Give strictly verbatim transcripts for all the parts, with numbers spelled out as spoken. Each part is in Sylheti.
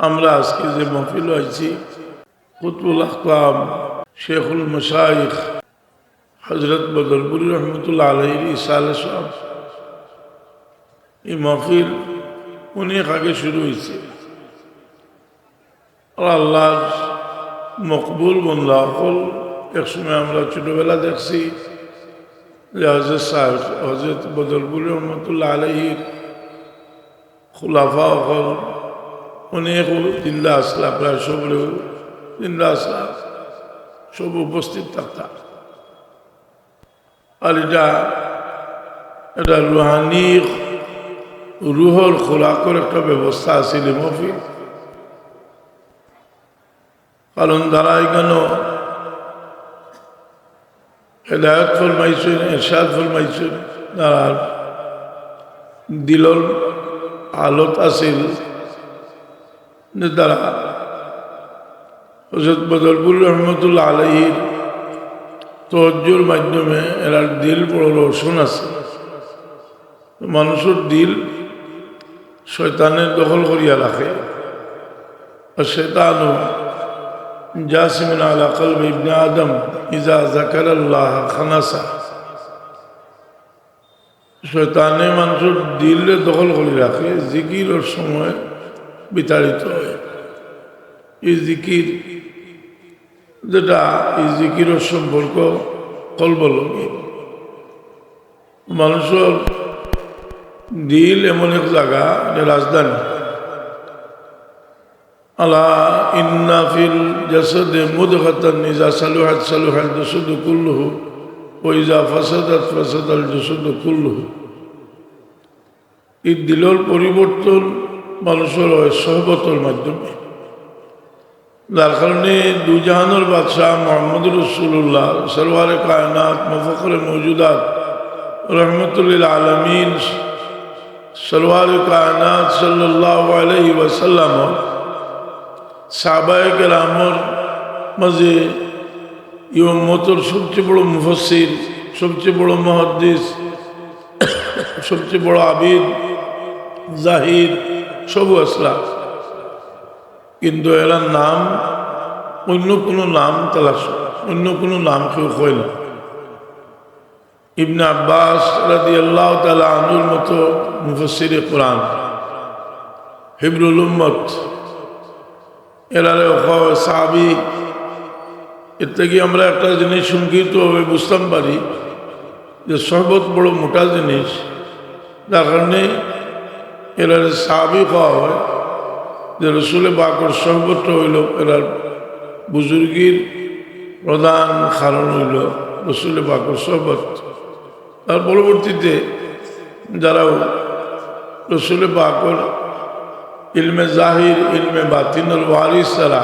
আমরা আজকে যে মহফিল আইছি, কুতবুল আকতাব, শেখুল মাশাইখ হযরত বদরপুরী রহমতুল্লাহ আলাইহির ইসালে সওয়াব, এই মহফিল অনেক আগে শুরু হইছে। আর আল্লাহর মকবুল বন্দা অকল, এক সময় আমরা ছোটবেলা দেখছি যে হযরত সাহেব, হযরত বদরপুরী রহমতুল্লাহ আলাইহির খুলাফা অকল, অনেক জিন্দা আছলা, প্রায় সবরে জিন্দা আছলা, সব উপস্থিত থাকতা। আর এটা, এটা রুহানি, রুহর খোরাকর একটা ব্যবস্থা আছিল এই মহফিল। কারণ তারা এখানো হেদায়ত ফরমাইছইন, এরশাদ ফরমাইছইন, তারার দিলর হালত আছিল যে তারা হযরত বদরপুরী রহমতুল্লাহ আলাইহির তওয়াজ্জুর মাধ্যমে এরার দিল বড় রোশন আছে। মানুষর দিল শয়তানে দখল করিয়া রাখে। আর শয়তানু জাসিমুন আলা কলবি ইবনে আদম ইজা যাকারাল্লাহ খানাসা। শয়তানে মানুষর দিলরে দখল করি রাখে, জিকিরর সময় বিতাড়িত হয়। এই জিকির যেটা, এই জিকিরর সম্পর্ক কলবর লগে। মানুষর দিল এমন এক জাগা, যে রাজধানী। আলা ইন্না ফিল জাসাদে মুদগাতান ইজা সালুহাত সালুহাল জাসাদু কুল্লুহু, ওয়া ইজা ফাসাদাত ফাসাদাল জাসাদু কুল্লুহু। এই দিলর পরিবর্তন মানুষর হয় সোহবতর মাধ্যমে। যার কারণে দুজাহানর বাদশাহ মুহাম্মদুর রাসূলুল্লাহ, সরওয়ারে কায়নাত, মুফাখখরে মওজুদাত, রহমতুল্লিল আলামিন, সরওয়ারে কায়নাত সাল্লাল্লাহু আলাইহি ওয়াসাল্লাম, সাহাবায়ে কেরামর মাঝে এই উম্মতর সবচেয়ে বড় মুফাসসির, সবচেয়ে বড় মুহাদ্দিস, সবচেয়ে বড় আবিদ, জাহিদ, সবউ আছলা। কিন্তু এরার নাম অন্য কোনো নাম তালাশ, অন্য কোনো নাম কেউ কয় না। ইবনে আব্বাস রাদিয়াল্লাহু তাআলা আনহুর মতো মুফাসসিরে কোরআন, হিবরুল উম্মত, এরারে কয় সাহাবী। এর থাকি আমরা একটা জিনিস সংক্ষিপ্তভাবে বুঝতাম পারি যে সোহবত বড় মোটা জিনিস, যার কারণে এরারে সাহাবী কওয়া হয়, যে রসুলে পাকর সোহবতটা অইল এরার বুজুর্গির প্রধান কারণ অইল রসুলে পাকর সোহবত। তার পরবর্তীতে যারাও রসুলে পাকর ইলমে জাহির, ইলমে বাতিনর ওয়ারিস, তারা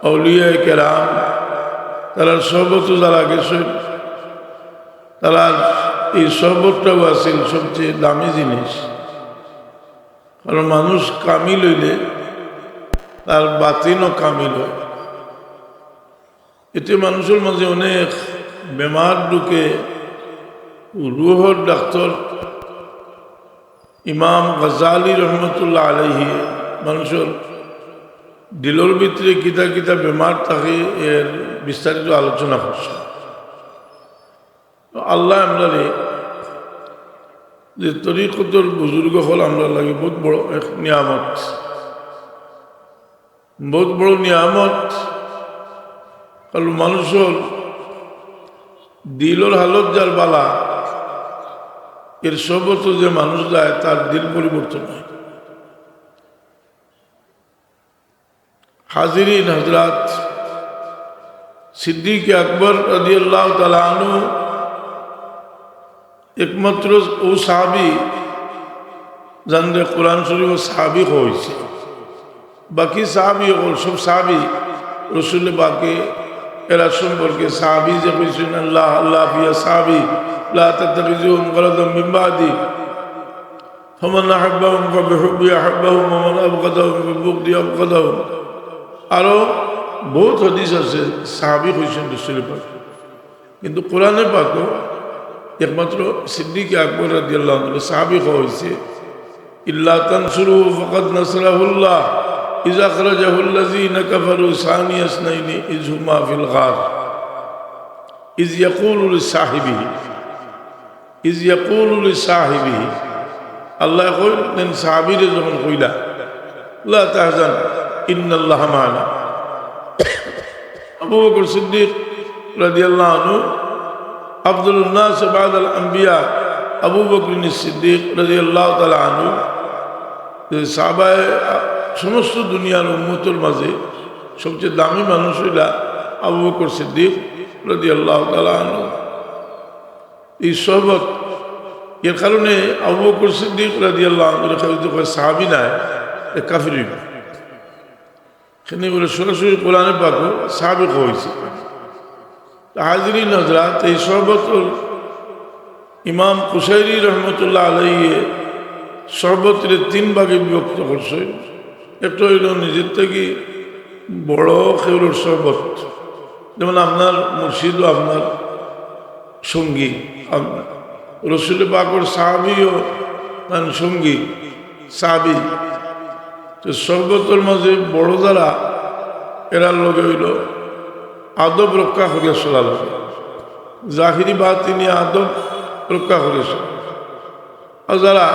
আউলিয়ায়ে কেরাম, তারার সোহবতো যারা গেছইন, তারার এই সোহবতটাও আছিল সবচেয়ে দামি জিনিস। কারণ মানুষ কামিল অইলে তার বাতিনও কামিল হয়। এতে মানুষর মাঝে অনেক বেমার ঢুকে। রুহর ডাক্তার ইমাম গাজালি রহমতুল্লাহ আলাইহি মানুষর দিলর ভিতরে কিতা কিতা বেমার থাকে, এর বিস্তারিত আলোচনা করছে। তো আল্লাহ আমরারে যে তরিকতর বুজুর্গ অকল আমরার লাগি বহুত বড় এক নিয়ামত, বহুত বড় নিয়ামত। কারণ মানুষর দিলর হালত যার বালা, এর সোহবতো যে মানুষ যায়, তার দিল পরিবর্তন হয়। হাজিরিন হযরত, সিদ্দিকে আকবর রাদিয়াল্লাহু তাআলা আনহু একমাত্র অউ সাহাবী, যানরে কোরআন শরীফো সাহাবী কওয়া অইছে। বাকি সাহাবী অকল, সব সাহাবী, রসুলে পাকে এরা সম্পর্কে সাহাবী যে কইছইন, আল্লাহ, আল্লাহ ফি আসহাবি, লা তাত্তাখিযুহুম গারাদাম মিন বাদি। ফামান আহাব্বাহুম ফাবিহুব্বি আহাব্বাহুম ওয়া মান আবগাদাহুম ফাবিবুগদি আবগাদাহুম। আরো বহুত হাদিস আছে, সাহাবী কইছইন রসুলে পাক। কিন্তু কোরআনে পাকো একমাত্র সিদ্দিকে আকবর রাদিয়াল্লাহু আনহু সাহাবী কওয়া অইছে, ইল্লা তানসুরুহু ফাকাদ নাসারাহুল্লাহ। إذ أخرجه الذين كفروا ثاني اثنين إذ هما في الغار إذ يقول لصاحبه إذ يقول لصاحبه। আল্লায় কইন, তান সাহাবীরে যখন কইলা, لا تحزن إن الله معنا। আবু বকর সিদ্দিক রাদিয়াল্লাহু আনহু, أفضل الناس بعد الأنبياء আবু বকর সিদ্দিক রাদিয়াল্লাহু তাআলা আনহু, যে সাহাবায়ে, সমস্ত দুনিয়ার উম্মতর মাঝে সবচেয়ে দামি মানুষ অইলা আবু বকর সিদ্দিক রাদিয়াল্লাহু তাআলা আনহু। এই সহবত, এর কারণে আবু বকর সিদ্দিক রাদিয়াল্লাহু আনহুরে কেউ যদি কয় সাহাবী নায়, এ কাফির অইবো। কেনে বলে সরাসরি কোরআনে পাকো সাহাবী কইছে। তো হাজিরিন হযরত, এই সহবতর ইমাম কুশাইরি রহমতুল্লাহ আলাইহি সহবতরে তিন ভাগে বিভক্ত করছে। একটা অইলো নিজের থাকি বড় কেউর সহবত, যেমন আপনার মুর্শিদ ও আপনার সঙ্গী, আম-, রসুল পাকর সাহাবীও তান সঙ্গী, সাহাবী। তো সহবতর মাঝে বড় যারা, এরার লগে অইলো আদব রক্ষা করিয়া চলা লাগে, জাহিরি বাতিনি আদব রক্ষা করিয়া চলা। আর যারা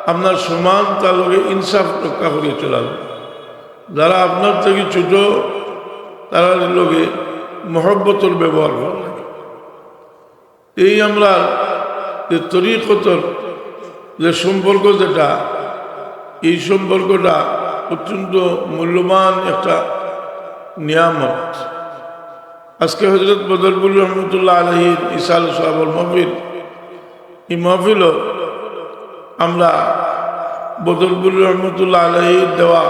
আপনার সমান, তার লগে ইনসাফ রক্ষা করিয়া চলা লাগে। যারা আপনার থাকি ছোট, তারার লগে মহব্বতর ব্যবহার করা লাগে। এই আমরার যে তরিকতর যে সম্পর্ক, যেটা, এই সম্পর্কটা অত্যন্ত মূল্যবান একটা নিয়ামত। আজকে হযরত বদরপুরী রহমতুল্লাহ আলাইহির ইসাল সওয়াবর মাহফিল, এই মাহফিলও আমরা বদরপুরী রহমতুল্লাহ আলাইহির দেওয়া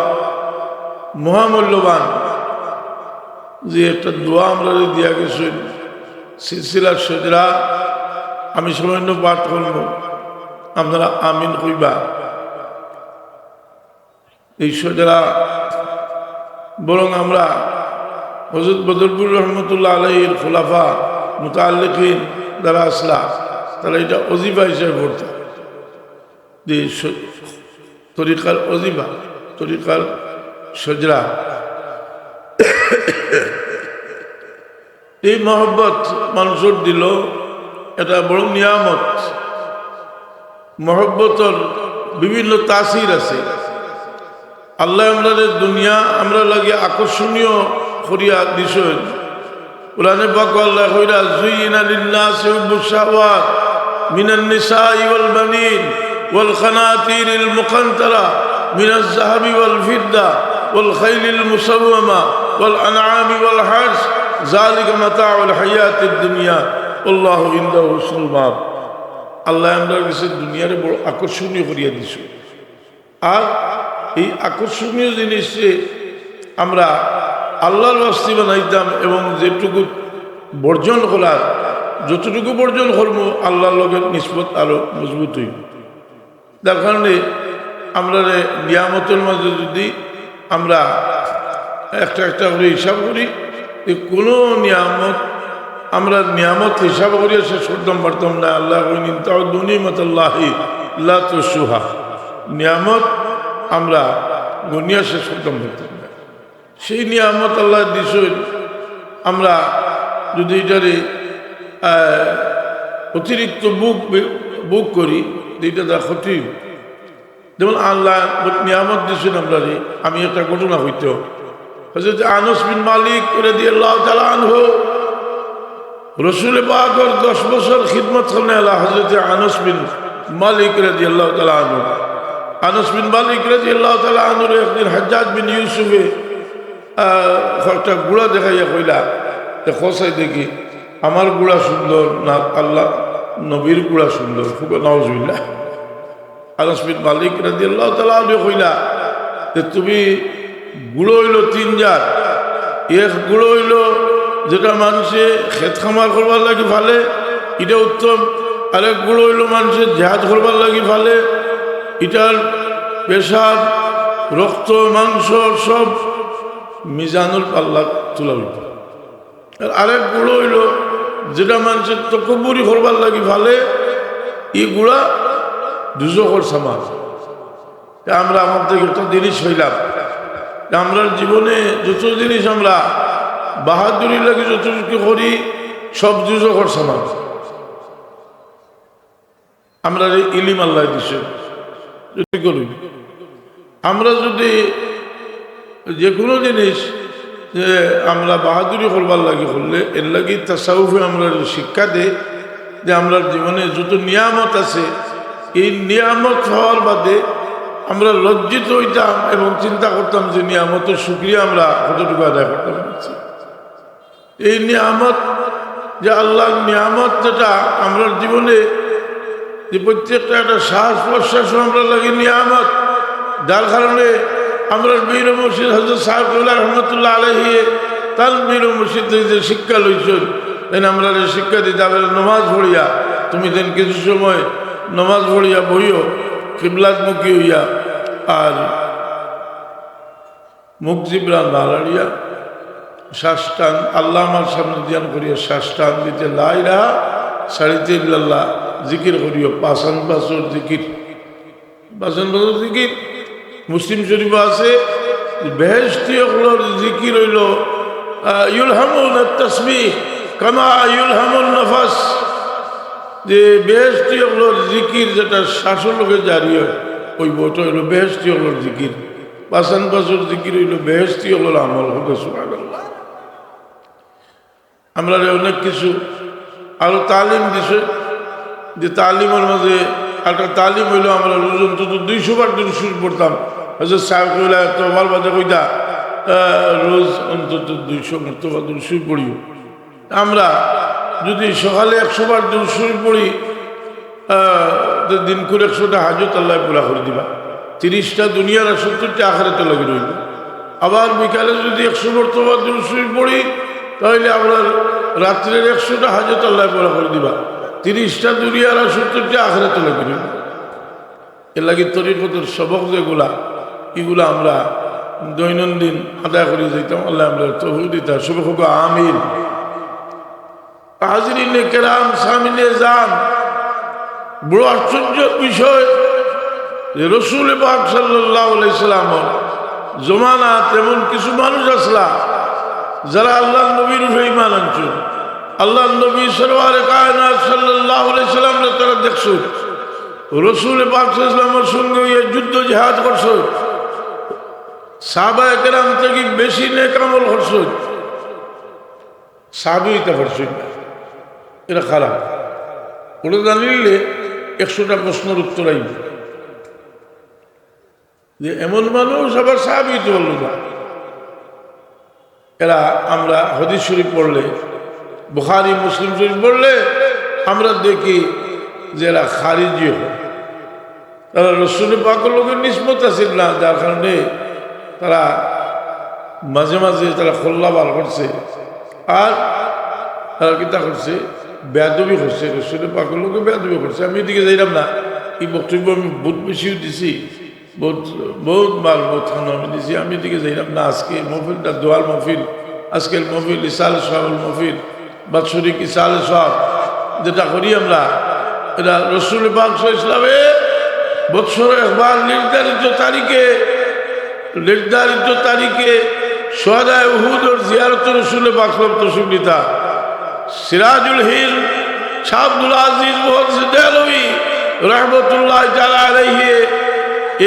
মহামূল্যবান যে একটা দোয়া আমরারে দিয়া গেছইন, সিলসিলা শজরা, আমি সামান্য পাঠ করমু, আপনারা আমিন কইবা। এই শজরা বরং আমরা হযরত বদরপুরী রহমতুল্লাহ আলাইহির খুলাফা, মুতাআল্লিকিন যারা আছলা, তারা এটা ওজিফা হিসেবে পড়তা। যে শ-, তরিকার ওজিফা, তরিকার শজরা। এই মহব্বত মানুষর দিলো, এটা বড় নিয়ামত। মহব্বতর বিভিন্ন তাসির আছে। আল্লায় আমরারে দুনিয়া আমরার লাগি আকর্ষণীয় করিয়া দিছইন। কোরআনে পাকো আল্লায় কইরা, زين للناس حب الشهوات من النساء والبنين والقناطير المقنطرة من الذهب والفضة والخيل المسومة والأنعام والحرث ذلك متاع الحياة الدنيا والله عنده حسن المآب। আল্লায় আমরার গেছে দুনিয়ারে বড় আকর্ষণীয় করিয়া দিছইন। আর এই আকর্ষণীয় জিনিসরে আমরা আল্লাহর ওয়াস্তে বানাইতাম এবং যেটুকু বর্জন করার, যতটুকু বর্জন করমু, আল্লাহর লগে নিসবত আরো মজবুত অইবো। যার কারণে আমরারে নিয়ামতর মাঝে যদি আমরা একটা একটা করি হিসাব করি, যে কোনো নিয়ামত আমরা নিয়ামত হিসাব করিয়া শেষ করতাম পারতাম না। আল্লায় কইন, إن تعدوا نعمة الله لا تحصوها। নিয়ামত আমরা গনিয়া শেষ করতাম পারতাম না। সেই নিয়ামত আল্লায় দিছইন, আমরা যদি এটারে, আহ, অতিরিক্ত ভোগ বে-, ভোগ করি, তো এটা দ্বারা ক্ষতি অইবো। যেমন আল্লায় নিয়ামত দিছইন আমরারে, আমি একটা ঘটনা কইতে। হযরত আনাস বিন মালিক রাদিয়াল্লাহু তাআলা আনহু, রসুল পাকর দশ বছর খিদমত করনেআলা হযরত আনাস বিন মালিক রাদিয়াল্লাহু তাআলা আনহু। আনাস বিন মালিক রাদিয়াল্লাহু তাআলা আনহুরে একদিন হাজ্জাজ বিন ইউসুফে, আহ, একটা ঘোড়া দেখাইয়া কইলা, "দেখো চাই দেখি, আমার ঘোড়া সুন্দর না আল্লাহ নবীর ঘোড়া সুন্দর?" খুব নাউজুবিল্লাহ। আনাস বিন মালিক রাদিয়াল্লাহু তাআলা আনহু কইলা যে, তুমি ঘুড়ো অইলো তিন জাত। এক ঘুড়ো অইলো যেটা মানষে খেত খামার করবার লাগি ফালে, ইটা উত্তম। আরেক ঘুড়ো অইলো মানষে জেহাদ করবার লাগি ফালে, ইটার পেশাব, রক্ত, মাংস সব মিজানর পাল্লা তুলা অইতো। আর আরেক ঘুড়ো অইলো যেটা মানষে তকব্বুরি করবার লাগি ফালে, ই ঘুড়া দুজখর সামান। তে আমরা আমার থাকি একটা জিনিস পাইলাম, আমরার জীবনে যত জিনিস আমরা বাহাদুরি লাগি যত কিছু করি, সব দুজখর সমান। আমরারে ইলিম আল্লায় দিছে, যদি করি, আমরা যদি যে কোনো জিনিস যে আমরা বাহাদুরি করবার লাগি করলে, এর লাগি তাসাউফে আমরারে শিক্ষা দেয় যে আমরার জীবনে যত নিয়ামত আছে, এই নিয়ামত পাওয়ার বাদে আমরা লজ্জিত হইতাম এবং চিন্তা করতাম যে নিয়ামতের শুকরিয়া আমরা কতটুকু আদায় করতাম পারছি। এই নিয়ামত, যে আল্লাহর নিয়ামত, যেটা আমরার জীবনে যে প্রত্যেকটা একটা শ্বাস প্রশ্বাস আমরার লাগি নিয়ামত, যার কারণে আমরার পীর মুর্শিদ হযরত ছাহেব কিবলা রহমতুল্লাহ আলাইহি তান পীর মুর্শিদ থাকি যে শিক্ষা লইছইন, যেন আমরারে শিক্ষা দিতা, আমরা নমাজ পড়িয়া, তুমি যেন কিছু সময় নমাজ পড়িয়া বইও, কিবলামুখী হইয়া, আর মুখ জিব্রা না লাড়িয়া শ্বাস টান, আল্লাহ আমার সামনে ধ্যান করিয়া শ্বাস টান দিতে, লা ইলাহা ছাড়িতে ইল্লাল্লাহ জিকির করিও, পাঁচান বছর জিকির, পাঁচান বছর জিকির। মুসলিম শরীফ আছে যে বেহেশতি অকলর জিকির হইল, আহ, ইউলহামুনা তাসবিহ কামা ইউলহামুন নাফাস, যে বেহেশতি অকলর জিকির যেটা শ্বাসর লগে জারি হয়, ওই বইটা হইল বেহেশতি অকলর জিকির। পাঁচান বছর জিকির হইল বেহেশতি অকলর আমল। হোক সুবহানাল্লাহ। আমরারে অনেক কিছু আরো তালিম দিছে, যে তালিমর মাঝে একটা তালিম হইল আমরা রোজ অন্তত দুইশো বার দুরূদ শরীফ পড়তাম। হযরত ছাহেব কিবলা এত বার বাদে কইতা, আহ, রোজ অন্তত দুইশো মর্তবা দুরূদ শরীফ পড়িও। আমরা যদি সকালে একশো বার দুরূদ শরীফ পড়ি, আহ, তো দিনকুর একশোটা হাজত আল্লায় পুরা করি দিবা, তিরিশটা দুনিয়ার আর সত্তরটা আখেরাতর লাগি রইব। আবার বিকালে যদি একশো মর্তবা দুরূদ শরীফ পড়ি, তাহলে আমরা রাত্রের একশোটা হাজত আল্লায় পুরা করি দিবা, তিরিশটা দুনিয়ার আর সত্তরটা আখেরাতর লাগি রইব। এর লাগি তরিকতর সবক যেগুলা, এগুলা আমরা দৈনন্দিন আদায় করি যাইতাম। আল্লায় আমরারে তৌফিক দিতা। সবে হোক আমিন। হাজিরিনে কেরাম, সামিনে জান, বড় আশ্চর্য বিষয় যে রসুল পাক সাল্লাল্লাহু আলাইহি সাল্লামর জমানাত এমন কিছু মানুষ আছলা, যারা আল্লাহর নবীর উপরে ঈমান আনছইন, আল্লাহর নবী সরওয়ারে কায়নাত সাল্লাল্লাহু আলাইহি সাল্লামরে তারা দেখছইন, রসুল পাক সাল্লাল্লাহু আলাইহি সাল্লামর সঙ্গে অইয়া যুদ্ধ জিহাদ করছইন, সাহাবায়ে কেরাম থাকি বেশি নেক আমল করছইন। সাহাবী অইতা পারছইন না, এরা খারাপ। ওটা জানিলে একশোটা প্রশ্নর উত্তর আইব যে এমন মানুষ আবার সাহাবী অইতে পারল না। এরা আমরা হাদিস শরীফ পড়লে, বুখারী মুসলিম শরীফ পড়লে আমরা দেখি যে এরা খারিজি হয়। তারা রসুল পাকর লগে নিসবত আছিল না, যার কারণে তারা মাঝে মাঝে তারা খোল্লা বার করছে, আর তারা কিতা করছে, বেয়াদবি করছে, রসুল পাকর লগে বেয়াদবি করছে। আমি এদিকে যাইলাম না, এই বক্তব্য আমি বহুত বেশিও দিছি, বহুত, বহুত বার, বহুত খানো আমি দিছি। আমি এদিকে যাইলাম না। আজকে মহফিলটা দোয়ার মহফিল, আজকের মহফিল ইসালে সওয়াবর মহফিল, বাৎসরিক ইসালে সওয়াব যেটা করি আমরা, এটা রসুল পাক সাল্লাল্লাহু আলাইহি ওয়াসাল্লামে বৎসর একবার নির্ধারিত তারিখে, নির্ধারিত তারিখে শুহাদায়ে উহুদর জিয়ারতে রসুল পাক সাল্লাল্লাহু আলাইহি ওয়াসাল্লাম তশরিফ নিতা। সিরাজুল হিন্দ শাহ আব্দুল আজিজ মুহাদ্দিস দেহলভী রহমতুল্লাহ তাআলা আলাইহি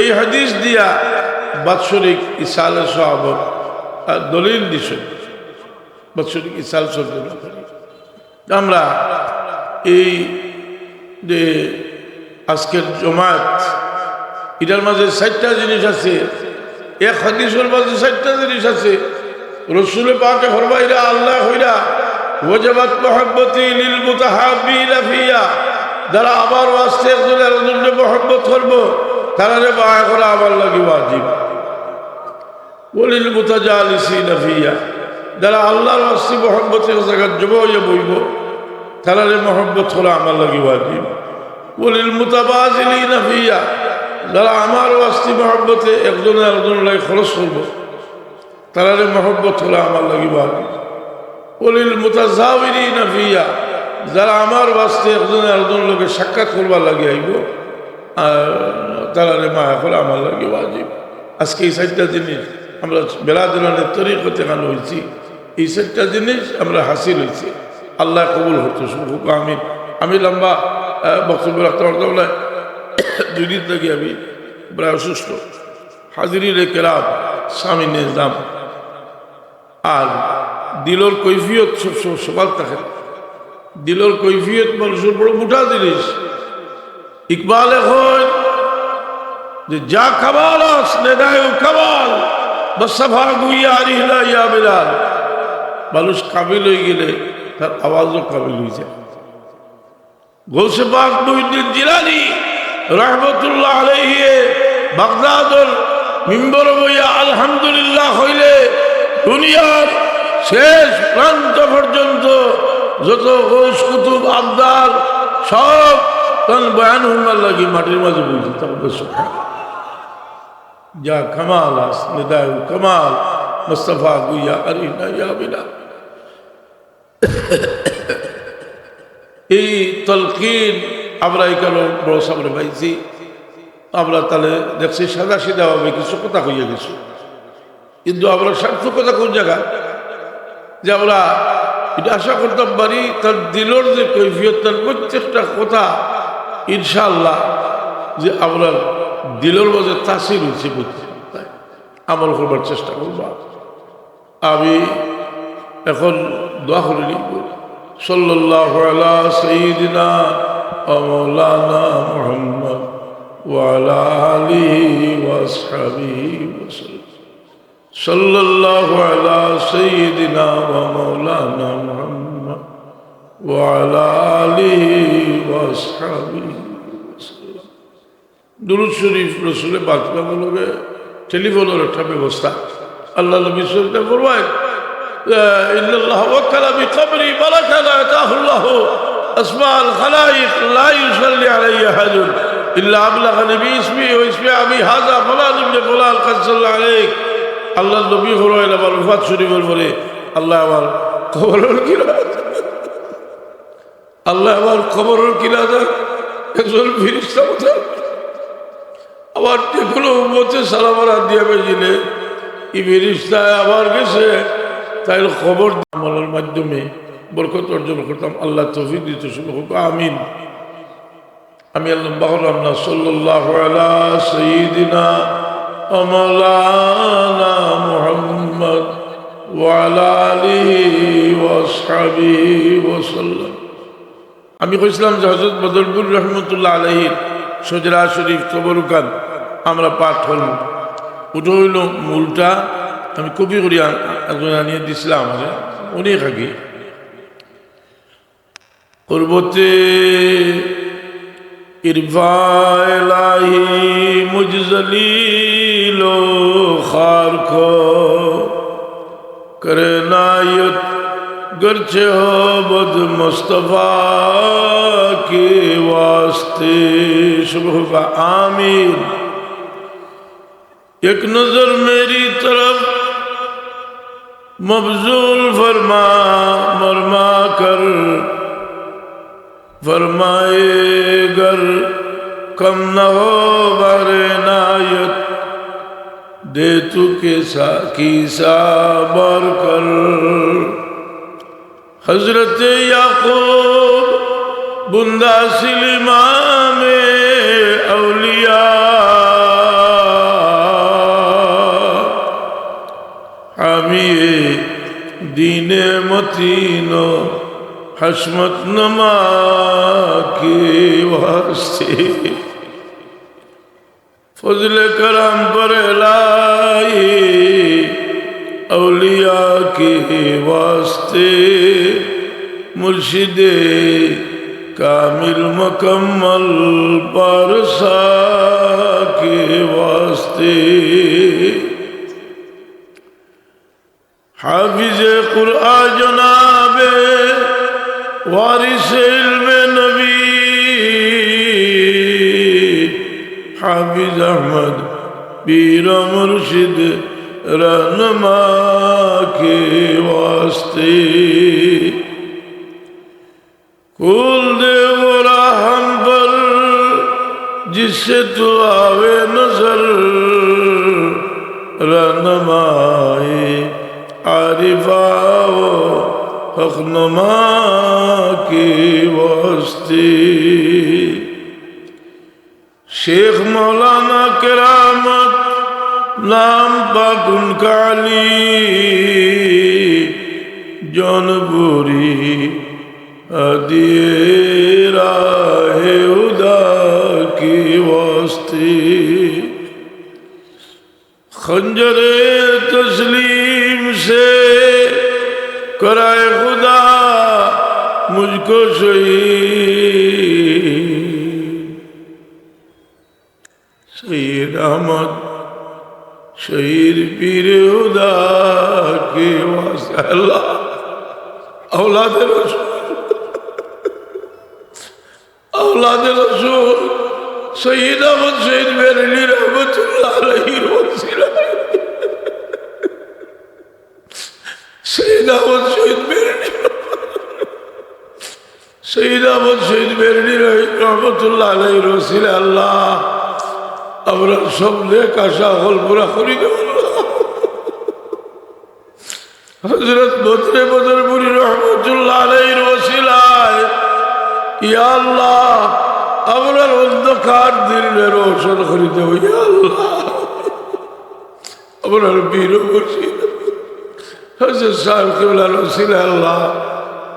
এই হাদিস দিয়া বাৎসরিক ইসালে সওয়াবর, আহ, দলিল দিছইন। বাৎসরিক ইসালে সওয়াবর দলিল। আমরা এই যে আজকের জমাত, এটার মাঝে চাইরটা জিনিস আছে। এক হাদিসর মাঝে চাইরটা জিনিস আছে। রসুল পাকে ফরমাইরা, আল্লায় কইরা, "ওয়াজাবাত মুহাব্বতি লিল মুতাহাব্বিনা ফিয়া।" যারা আমার ওয়াস্তে একজন আরেকজনরে মহব্বত করবো, তারারে মায়া করা আমার লাগি ওয়াজিব। ওয়ালিল মুতাজালিসিনা ফিয়া, যারা আল্লাহর ওয়াস্তে মহব্বতে এক জাগাত জমা অইয়া বইবো, তারারে মহব্বত করা আমার লাগি ওয়াজিব। ওয়ালিল মুতাবাজিলিনা ফিয়া, যারা আমার ওয়াস্তে মহব্বতে একজনে আরেকজনর লাগি খরচ করবো, তারারে মহব্বত করা আমার লাগি ওয়াজিব। ওয়ালিল মুতাজাওয়ারিনা ফিয়া, যারা আমার ওয়াস্তে একজনে আরেকজনর লগে সাক্ষাৎ করবার লাগি আইবো, আর তারারে মায়া করা আমার লাগি ওয়াজিব। আজকে এই চাইরটা জিনিস আমরা বেরাদরানে তরিকত এখান অইছি, এই চাইরটা জিনিস আমরা হাসিল অইছে। আল্লায় কবুল করতো, সব কউক্কা আমিন। আমি লম্বা, আহ, বক্তব্য রাখতাম পারতাম নায়, দুই দিন থাকি আমি প্রায় অসুস্থ। হাজিরিনে কেরাম, সামিনে নিজাম, আর দিলর কৈফিয়ত সব সময় সবার থাকে না। দিলর কৈফিয়ত মানুষর বড় মোটা জিনিস। ইকবালে কইন যে, "যা কামাল আস, নেদায় ও কামাল, মুস্তফা গুইয়া আরিহনা ইয়া বিলাল।" মানুষ কামিল অইগেলে তার আওয়াজও কামিল অইযায়। গৌসে পাক মুহিউদ্দিন জিলানী রহমতুল্লাহ আলাইহি বাগদাদর মিম্বর বইয়া আলহামদুলিল্লাহ কইলে দুনিয়ার শেষ প্রান্ত পর্যন্ত যত গৌস কুতুব আবদাল সব তান বয়ান হুনার লাগি মাটির মাঝে বইছে। তাকবীর সুবহান। যা কামাল আস, নিদায় কামাল, মুস্তফা গুইয়া আরিনা ইয়া বিলাল। এই তলকিন আমরা এখানো বড় সামনে পাইছি। আমরা তাহলে দেখছি সাদা সিধাভাবে কিছু কথা কইয়া গেছি, কিন্তু আমরা সার্থকতা কোন জায়গা যে আমরা এটা আশা করতাম পারি তার দিলর যে কৈফিয়ত, তার প্রত্যেকটা কথা ইনশাআল্লাহ যে আমরা দিলর মাঝে তাসির অইছে, প্রত্যেকটা আমল করবার চেষ্টা করবা। আমি এখন দোয়া করি নিব। সাল্লাল্লাহু আলা সাইয়্যিদিনা ওয়া মাওলানা মুহাম্মদ ওয়া আলা আলিহি ওয়া আসহাবিহি ওয়া সাল্লাম। সাল্লাল্লাহু আলা সাইয়্যিদিনা ওয়া মাওলানা মুহাম্মদ ওয়া আলা আলিহি ওয়া আসহাবিহি ওয়া সাল্লাম। দুরূদ শরীফ রসুলে পাক নামে টেলিফোনর একটা ব্যবস্থা। আল্লাহ নবী সাল্লাল্লাহু আলাইহি ওয়াসাল্লাম ফরমায়, "ইন্নাল্লাহা ওয়াক্কালা বিকাবরি মালাকান আতাহুল্লাহু আসমাআল খালাইক লা ইউসাল্লি আলাইয়া আহাদুন ইল্লা আবলাগানি বিইসমিহি ওয়া ইসমি আবি হাযা ফুলান ইবনে ফুলান কাদ সাল্লা আলাইক।" আল্লাহ নবী ফরমাইলা, আমার ওফাত শরীফর পরে আল্লায় আমার কবরর কিনারা আল্লায় আমার কবরর কিনারা একজন ফিরিস্তা পাঠাইন। আমার যে কোনো উম্মতে সালাম আর হাত দিয়া বেজিলে, এই ফিরিস্তায় আমার গেছে তাইর কবর আমলর মাধ্যমে বরকত অর্জন করতাম। আল্লাহ তৌফিক দিতো, সব কউক্কা আমিন। আমি আর লম্বা করলাম না। সাল্লাল্লাহু আলা সাইয়্যিদিনা ওয়া মাওলানা মুহাম্মদ ওয়া আলা আলিহি ওয়া আসহাবিহি ওয়া সাল্লাম। আমি কইছিলাম যে হযরত বদরপুরী রহমতুল্লাহ আলাইহির শজরা শরীফ কবরখান আমরা পাঠ করব। ওটা অইলো মূলটা। আমি কপি করি আন-, একজন আনিয়া দিছিলা আমারে, অনেক আগে। قربتِ عرفاں الٰہی مجھ ذلیل و خوار کو، کر عنایت گرچہ ہو بد مصطفیٰ کے واسطے۔ شبہ کا آمین۔ ایک نظر میری طرف مبذول فرما، مرما کر، فرمائے گر کم نہ ہو بحر عنایت، دے تو کیسا، کیسا بار کر۔ হযরতে ইয়াকুব বুন্দা ছিল ইমামে আউলিয়া। حامیِ دینِ متین و حشمتِ نما کے واسطے۔ فضلِ کرم پر الٰہی اولیاء کے واسطے، مرشدِ کامل مکمل پارسا کے واسطے۔ حافظِ قرآن جنابِ وارثِ علمِ نبی، حافظِ احمد پیر و مرشدِ رہنما کے واسطے۔ کھول دے وہ راہ ہم پر جس سے تو آوے نظر، رہنمائے عارفاں و حق نما کی واسطے۔ شیخ مولانا کرامت نام پاک ان کا علی، جونپوری ہادی راہ ہدا کی واسطے۔ خنجر تسلیم سے کرائے خدا مجھ کو شہید۔ سید احمد شہید پیر ہدا کے واسطے۔ اللہ، اولاد رسول، اولاد رسول سید احمد شہید بریلوی رحمت اللہ علیہ وسیلہ، سید احمد شہید بریلوی، سید احمد شہید بریلوی رحمت اللہ علیہ وسیلہ اللہ، امরার সব নেক আশা হকল পুরা করি দেও আল্লাহ। হযরত বদরে বদরপুরী রহমতুল্লাহ আলাইহির ওসিলায়, ইয়া আল্লাহ, আমরার অন্ধকার দিলরে রোশন করি দেও, ইয়া আল্লাহ, আমরার পীর মুর্শিদ হযরত সাহেব কিবলার ওসিলায় আল্লাহ,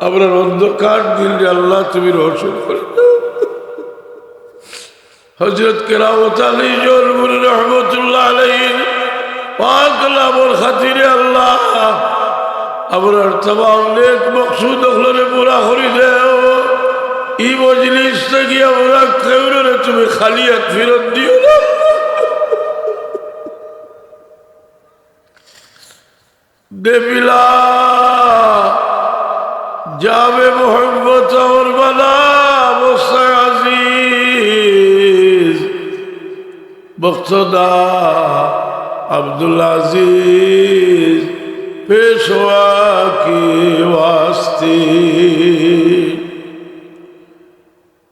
আমরার অন্ধকার দিলরে আল্লাহ তুমি রোশন করি দেও। হযরত কেরামত আলী জলপুরী রহমতুল্লাহ আলাইহির পাক নামর খাতিরে আল্লাহ, আমরার তামাম নেক মকসুদ অকলরে পুরা করি দেও। ই মজলিস থাকি আমরা কেউরে তুমি খালি আত ফিরত দিও না। দেবিলা জামে মোহাম্মদ আমার বালা মুস্তাক আজিজ মুক্তদা আব্দুল আজিজ পেশওয়া কি ওয়াস্তে।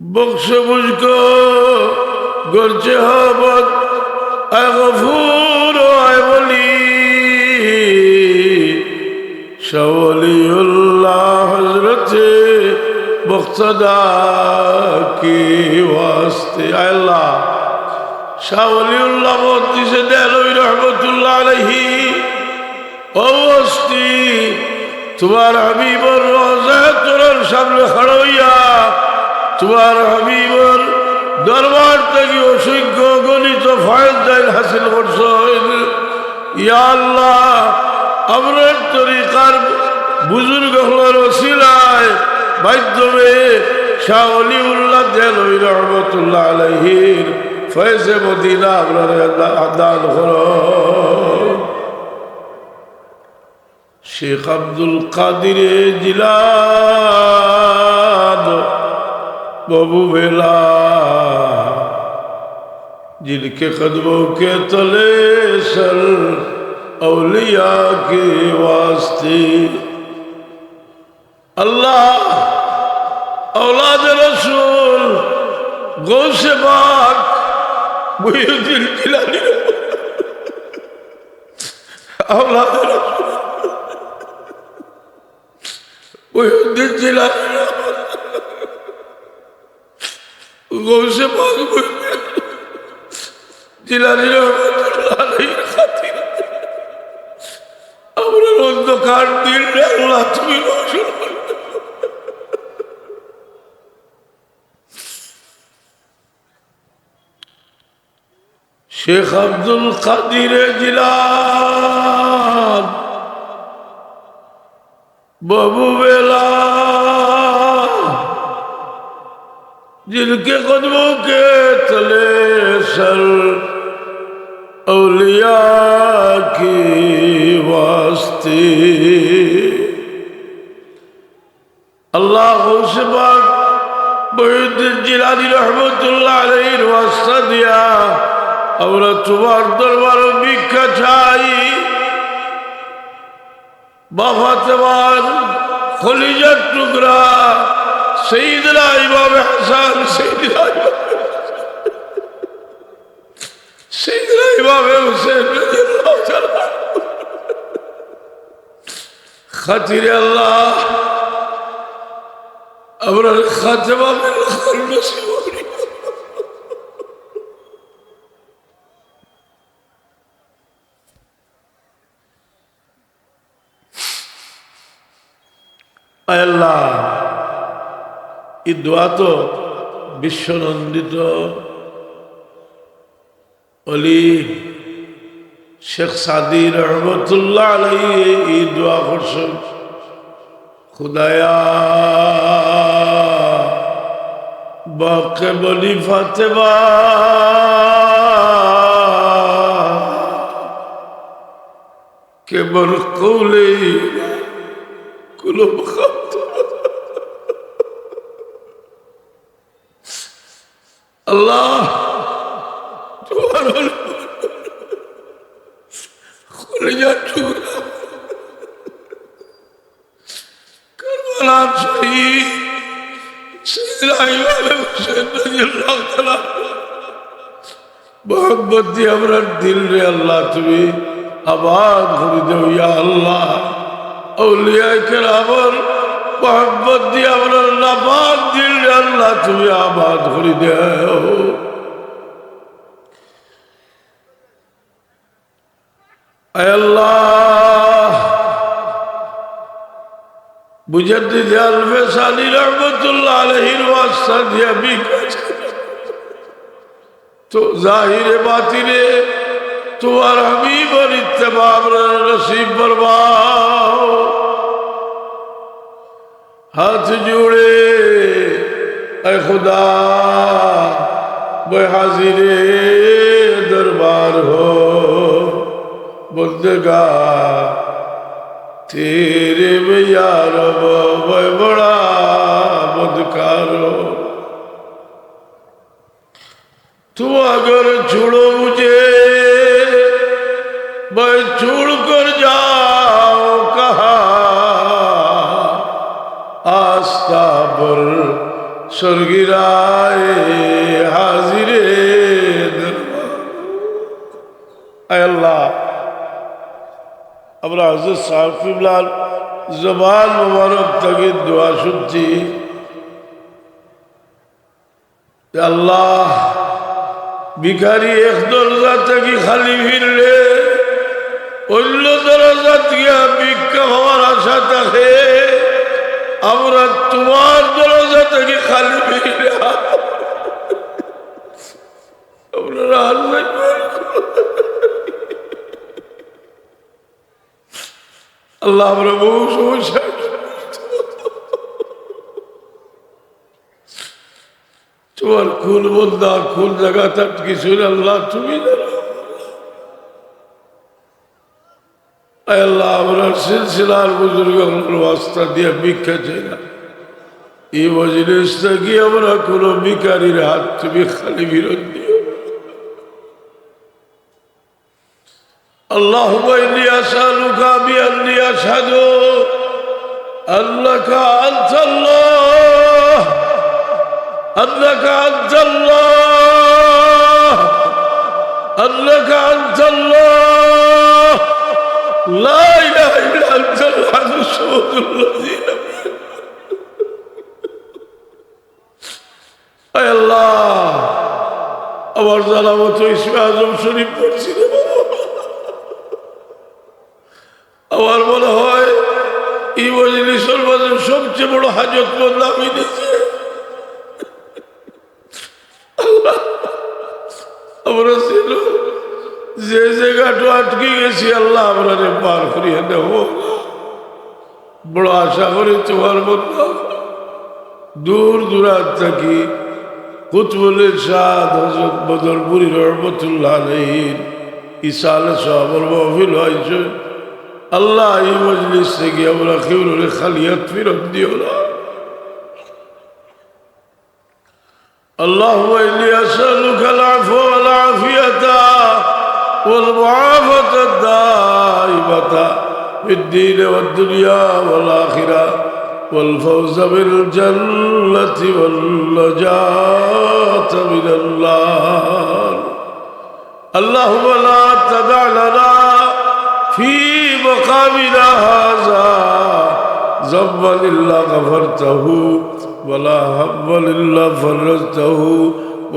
بخش مجھ کو گرچہ ہو بد، اے غفور و اے ولی، شاہ ولی اللہ حضرت مقتدی کے واسطے۔ اے اللہ، شاہ ولی اللہ محدث دہلوی رحمت اللہ علیہ ও হস্তি, তুমার হাবিবর রওজায়ে তৈয়বার সামনে খাড়া অইয়া তুমার হাবিবর দরবার থাকি অসংখ্য অগণিত ফয়েজ দাইন হাসিল করছইন। ইয়া আল্লাহ, আমরার তরিকার বুজুর্গ অকলর ওসিলায় মাধ্যমে শাহ ওলিউল্লাহ দেহলভী রহমতুল্লাহ আলাইহির ফয়েজে মদিনা আমরারে দান করো। শেখ আব্দুল কাদির জিলান, বাবু বেলা, جن کے قدموں کے تلے سر اولیاء کے واسطے۔ আল্লাহ, আওলাদে রসুল, গৌসে পাক, মহিউদ্দিন জিলানী, আওলাদে রসুল, মহিউদ্দিন জিলানী, গৌসে পাক, জিলানী রহমতুল্লাহ আলাইহির খাতিরে আমরার অন্ধকার দিলরে আল্লাহ তুমি রোশন করো। শেখ আব্দুল কাদির জিলান, বাবু বেলা, جن کے قدموں کے تلے سر اولیاء کے واسطے۔ আল্লাহ, গৌসে পাক মহিউদ্দিন জিলানী রহমতুল্লাহ আলাইহির ওয়াস্তা দিয়া আমরা তুমার দরবারো ভিক্ষা চাই। মা ফাতেমার কলিজার টুকরা সাইয়েদনা ইমামে হাসান, সাইয়েদনা ইমামে হাসান, সাইয়েদনা ইমামে হুসেন রাদিয়াল্লাহু তাআলা আনহু। খাতিরে আল্লাহ, আমরার খাতেমা বিল খাইর নসিব করিও। আয় আল্লাহ, এই দোয়া তো বিশ্বনন্দিত অলি শেখ সাদি রহমতুল্লাহ আলাইহি এই দোয়া করছইন, খুদায়া, বাকে বনি ফাতেমা কে বর কৌলে কুলুব খাত। আল্লাহ, তোমার কলিজার টুকরা, কারবালার শহীদ সাইয়েদনা ইমামে হুসেন রাদিয়াল্লাহু তাআলা আনহু। মহব্বত দিয়া আমরার দিলরে আল্লাহ তুমি আবাদ করি দেও, ইয়া আল্লাহ। আউলিয়ায়ে কেরামর মহব্বত দিয়া আমরার নাপাক দিলরে আল্লাহ তুমি আবাদ করি দেও। আয় আল্লাহ, মুজাদ্দিদে আলফে সানি রহমতুল্লাহ আলাইহির ওয়াস্তা দিয়া ভিক্ষা চাই। তো জাহিরে বাতিনে তোমার হাবিবর ইত্তেবা আমরার নসিব ফরমাও। হাত জুড়ে, এ খুদা, বয় হাজিরে দরবার হো, বন্দেগা তেরে বেয়ার বয় বড়া বদকার হো। تو اگر چھوڑو مجھے، میں چھوڑ کر جاؤں کہاں؟ آستہ پر سر گرائے حاضر دربار۔ اے اللہ، আমরা হযরত সাহেব কিবলার জবান মোবারক থাকি দোয়া শুনছি। আল্লাহ, ভিখারি এক দরজা থাকি খালি ফিরলে অন্য দরজাত গিয়া ভিক্ষা পাওয়ার আশা থাকে। আমরা তোমার দরজা থাকি খালি ফিরলে আমরা আল্লাহ আল্লাহ, আমরা বহু সমস্যা। তোমার কোন বন্দা কোন জায়গাত আটকিছইন, আল্লাহ, তুমি জানো। আয় আল্লাহ, আমরা সিলসিলার বুজুর্গ অকলর ওয়াস্তা দিয়া ভিক্ষা চাই না। এই মজলিস থাকি আমরা কোনো ভিখারির হাত তুমি খালি ফিরত দিও না। اللهم إني أسألك بأني أشهد أنك أنت الله، أنك أنت الله، أنك أنت الله، لا إله إلا أنت الأحد الصمد الذي لم يلد আয় আল্লাহ, আমার জানা মতো ইসমে আজম শরীফ পড়ছি রে বাবা। আমার মনে হয় এই মজলিসর মাঝে সবচেয়ে বড় হাজতমন্দ আমি নিজে। আল্লাহ, আমরা ছিল যে জায়গাটা আটকে গেছি, আল্লাহ, আমরারে পার করিয়া নেও। বড় আশা করি তোমার বন্দা দূর দূরান্ত থাকি কুতুবুল ইরশাদ হযরত বদরপুরী রহমতুল্লাহ আলাইহির ইসালে সওয়াবর মাহফিল অইছে। আল্লাহ, এই মজলিস থাকি আমরা কেউরে খালি হাত ফিরত দিও না। اللهم إني أسألك العفو والعافية والمعافاة الدائمة في الدين والدنيا والآخرة والفوز بالجنة والنجاة من النار. اللهم لا تدع لنا في مقامنا هذا ذنبا إلا غفرته، ولا هما إلا فرجته،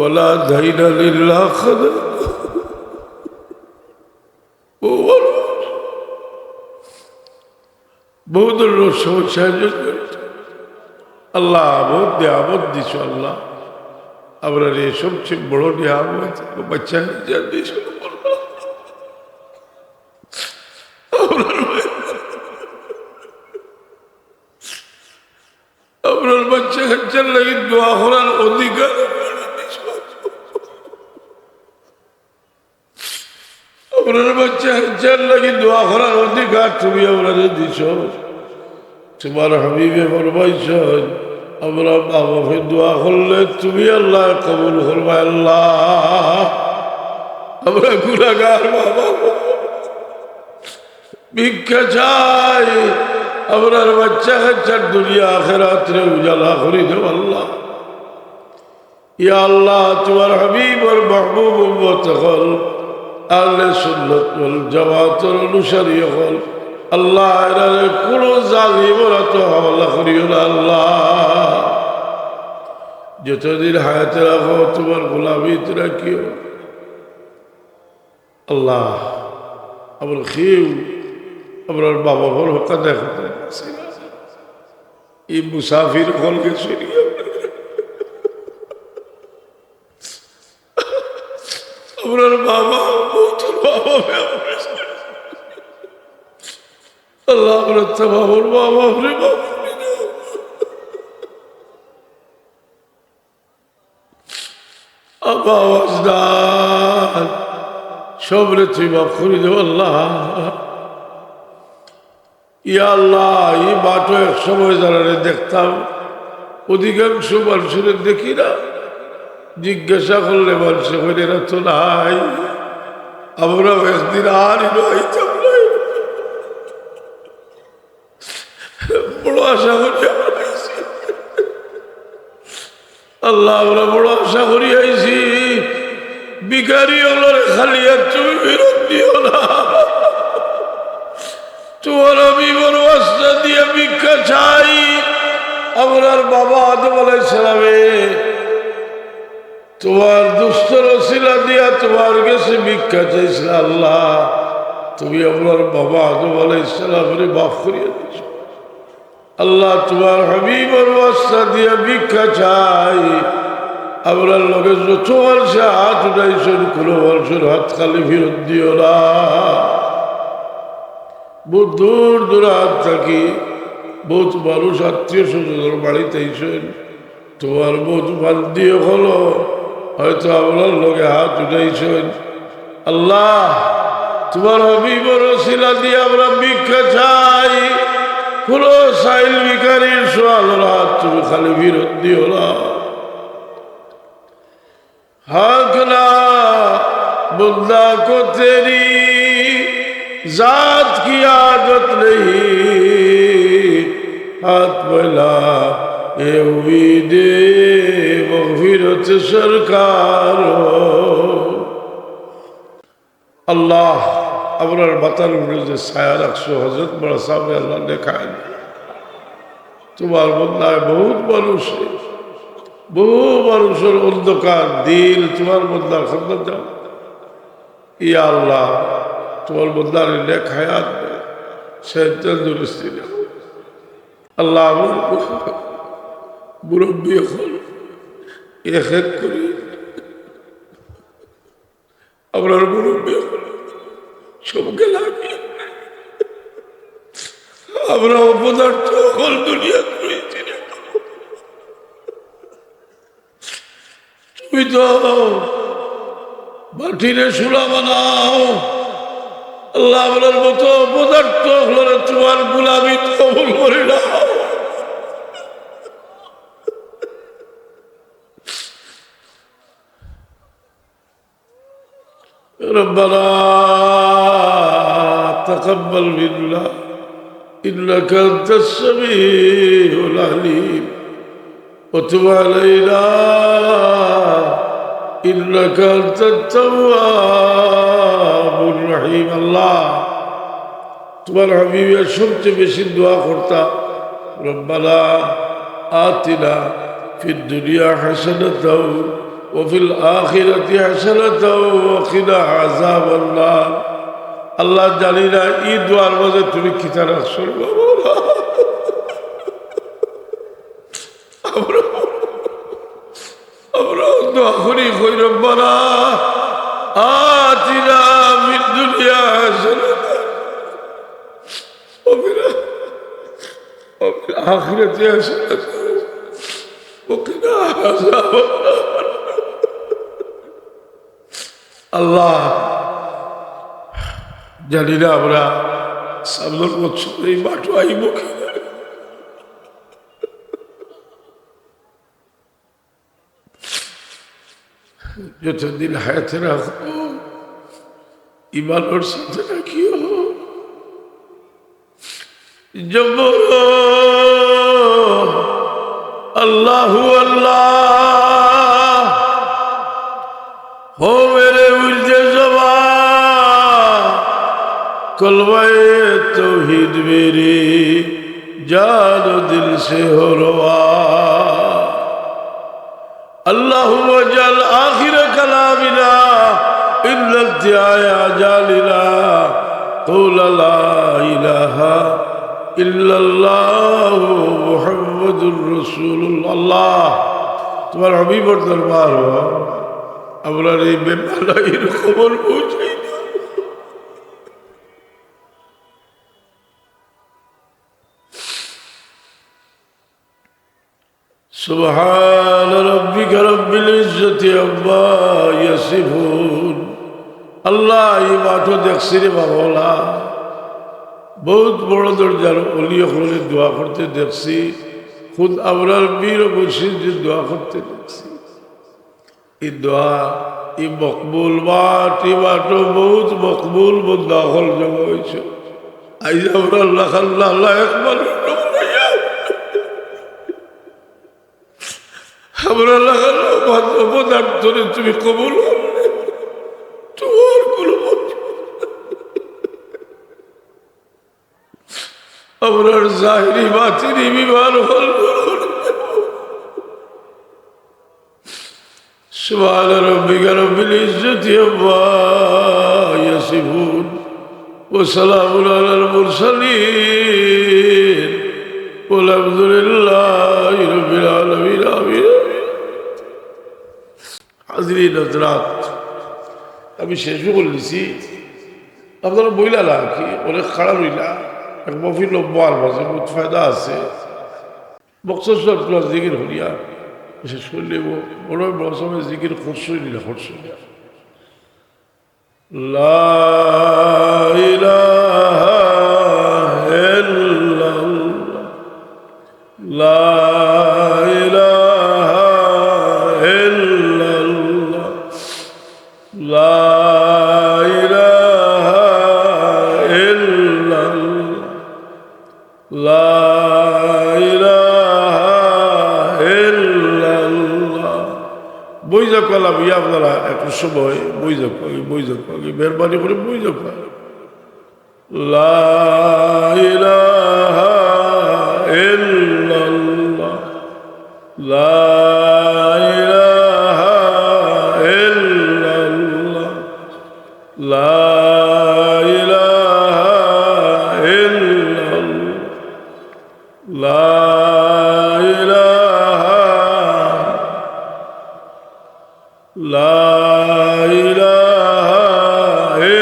ولا دينا إلا قضيته. বহুত ধরনের সমস্যা হয়ে যায়। আল্লাহ, বহুত নিয়ামত দিছো আল্লাহ। আমরারে সবচেয়ে বড় নিয়ামত, বাচ্চা কাচ্চা দিছো। আমরার, আমরার বাচ্চা কাচ্চার লাগি দোয়া করার অধিকার দিছো। আমরার বাচ্চা কাচ্চার লাগি দোয়া করার অধিকার তুমি আমরারে দিছো। তোমার হাবিবে ফরমাইছইন, আমরা মা বাপে দোয়া করলে তুমি আল্লাহ কবুল করবায়। আল্লাহ, আমরা গুনাহগার মা বাপ, ভিক্ষা চাই, আমরার বাচ্চা কাচ্চার দুনিয়া আখেরাতরে উজালা করি দেও আল্লাহ। ইয়া আল্লাহ, তোমার হাবিবর মাহবুব উম্মত অকল, আহলে সুন্নাত ওয়াল জামাতর অনুসারী অকল, আল্লাহ, এরারে কুনু জালিমর আতো হাওলা করিও না আল্লাহ। যতদিন হায়াতে রাখো, তোমার গোলামিত রাখিও। আল্লাহ, আমরা কেউ, আমরার মা বাপর হক্কল দেখো, এই মুসাফির অকল গেছইন গিয়া, আমরার মা বাপ, আমরার মা বাপ, আল্লাহ, আমরার তামাম মা বাপরে মাফ করি দেও। আব্বা, আব্বা আজদাদ, সবরে তুমি মাফ করি দেও আল্লাহ। ইয়া আল্লাহ, ই মাঠো এক সময় যারারে দেখতাম, অধিকাংশ মানষরে দেখি না। জিজ্ঞাসা করলে মানষে কইন, "এরা তো নাই।" আমরাও একদিন আর ইনো আইতাম নায়। বড় আশা করি আমরা আইছি। আল্লাহ, আমরা বড় আশা করি আইছি। ভিখারি অকলরে খালি হাত তুমি ফিরত দিও না। তোমার হাবিবর ওয়াস্তা দিয়া ভিক্ষা চাই। আমরার বাবা আদম আলাইহিস সালামে তোমার দুস্তর উছিলা দিয়া তোমার গেছে ভিক্ষা চাইছিল। আল্লাহ, তুমি আমরার বাবা আদম আলাইহিস সালামরে মাফ করিয়া দিছো। আল্লাহ, তোমার হাবিবর ওয়াস্তা দিয়া ভিক্ষা চাই। আমরার লগে যত মানষে হাত উঠাইছইন, কুনু মানষর হাত খালি ফিরত দিও না। বহুত দূর দূরান্ত থাকি বহুত মানুষ আত্মীয় স্বজনর বাড়িত আইছইন। তোমার বহুত বান্দি অকল হয়তো আমরার লগে হাত উঠাইছইন। আল্লাহ, তোমার হাবিবর উছিলা দিয়া আমরা ভিক্ষা চাই। কুনু সাইল ভিখারির সওয়ালর হাত তুমি খালি ফিরত দিও না। حق نہ بندہ کو تیری ذات کی عادت نہیں، ہاتھ پھیلائے امید مغفرت سرکار ہو۔ আল্লাহ, আমরার মাথার উপরে যে ছায়া রাখছো, হযরত বড় সাহেব, আল্লাহ দেখায় না। তোমার বন্দায় বহুত মানুষ, বহু মানুষর অন্ধকার দিল তোমার বন্দার খান্দাত যাও। ইয়া আল্লাহ, তোমার বন্দার নেক হায়াত দেও, সে তন্দুরুস্তি দেও। আল্লাহ, আমার মুরব্বী অকল এক এক করি আমরার মুরব্বী অকল সব গেলা। আমরা অপদার্থ অকল দুনিয়াত রইছি রে। তুমি তো মাটিরে সোনা বানাও। আল্লাহ, আমরার মতো অপদার্থ অকলরে তোমার গোলামিত কবুল করি নাও। ربنا تقبل منا إنك أنت السميع العليم وتب علينا إنك أنت التواب الرحيم। আল্লাহ, তুমার হাবিবে সবচেয়ে বেশি দোয়া করতা, ربنا آتنا في الدنيا حسنة وفي الآخرة حسنة وقنا عذاب النار। আল্লাহ, জানি না ই দোয়ার মাঝে তুমি কিতা রাখছো রে বাবা। আমরা, আমরা দোয়া করি, কই, ربنا آتنا في الدنيا حسنة وفي الآ-، وفي الآخرة حسنة وقنا عذاب النار। আল্লাহ, জানি না আমরা সামনের বছর এই মাঠো আইব কি না। যতদিন হায়াতে রাখো, ইমানর সাথে রাখিও। জবর আল্লাহু আল্লাহ, ہو میرے الجھے زباں، کلمہ توحید میری جان و دل سے ہو روا۔ اللهم اجعل آخر كلامنا عند انتهاء آجالنا قول لا إله إلا الله محمد رسول الله। আল্লাহ, তুমার হাবিবর দরবার অয়, আমরার এই বেমানাইর খবর পৌঁছাই দাও। سبحان ربك رب العزة عما يصفون। আল্লাহ, ই মাঠো দেখছি রে বাবা, অলা বউত বড় দরজার অলি অকলরে দোয়া করতে দেখছি, খুদ আমরার পীর ও মুর্শিদরে দোয়া করতে দেখছি। ই দোয়া, ই মকবুল মাঠ, ই মাঠো বউত মকবুল বন্দা অকল জমা অইছে। আইজ আমরার লাখান নালায়েক মানুষ জমা অইয়া, আমরার লাখান অপদার্থরে তুমি কবুল করো। তুমার কুনু মত আমরার জাহিরি বাতিনি বিমান হল। سبحان ربك رب العزة عما يصفون، وسلام على المرسلين، والحمد لله رب العالمين. آمين. হাজিরিন হযরত, আমি শেষ করিলিছি। আপনারা বইলা না কি, অনেক খাড়া রইলা, এক মহফিল লম্বা আর মাঝে বহুত ফায়দা আছে। মকসদ সব পুরা জিকির করিয়া শেষ করিলে ব-, বড় বড় সময় জিকির করছই না, করছই না। لا إله إلا الله، لا إله إلا الله، لا إله إلا الله، لا إله إلا الله। বই যাউক্কা, লামিয়া আপনারা একটু সময় বই যাউক্কা, বই যাউক্কা, মেহেরবানি করি বই যাউক্কা। لا إله إلا الله، لا إله إلا الله، لا إله إلا الله، لا إله، لا إله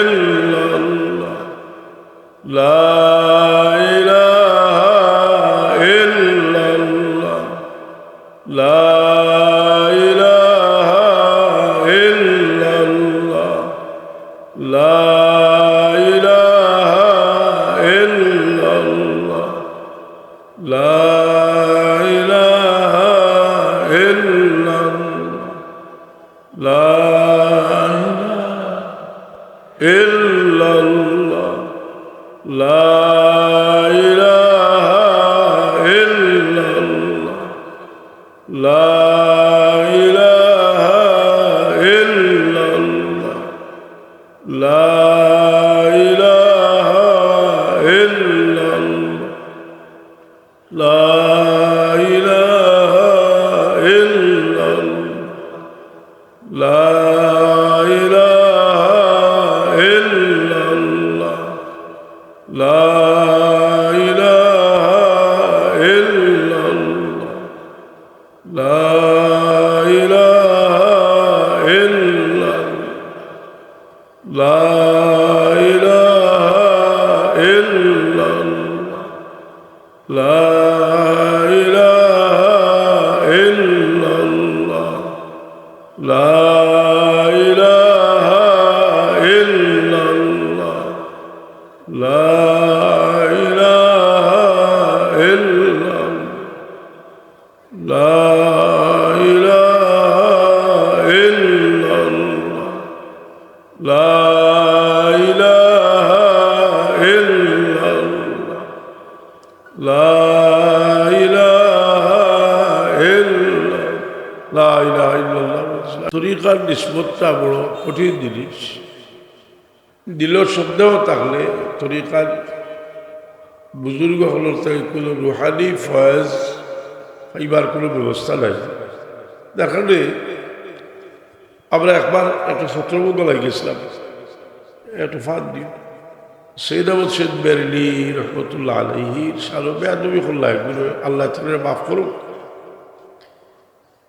إلا الله، لا إله إلا الله، لا إله إلا الله، لا إله إلا الله، لا إله إلا الله، لا إله إلا الله، لا إله إلا الله، لا إله الله. لا إله إلا الله. لا إله إلا الله. لا إله إلا الله. لا إله إلا الله. لا إله إلا الله. لا إله إلا الله. لا إله إلا الله. لا إله إلا الله. لا إله إلا الله. لا إله إلا الله. لا إله إلا الله. لا إله إلا الله. তরিকার নিসবতটা বড় কঠিন জিনিস। দিলো সন্দেহ থাকলে তরিকার বুজুর্গ অকলর থাকি কুনু রুহানি ফয়েজ পাইবার কুনু ব্যবস্থা নাই। যার কারণে আমরা একবার একটা ছত্রভঙ্গ লাগি গেছিলাম, একটা ফান দিয়া। সৈয়দ আহমদ শহীদ বেরেলভী রহমতুল্লাহ আলাইহির শানো বেয়াদবি করলা, এগুলো আল্লাহ তাআলা মাফ করুক।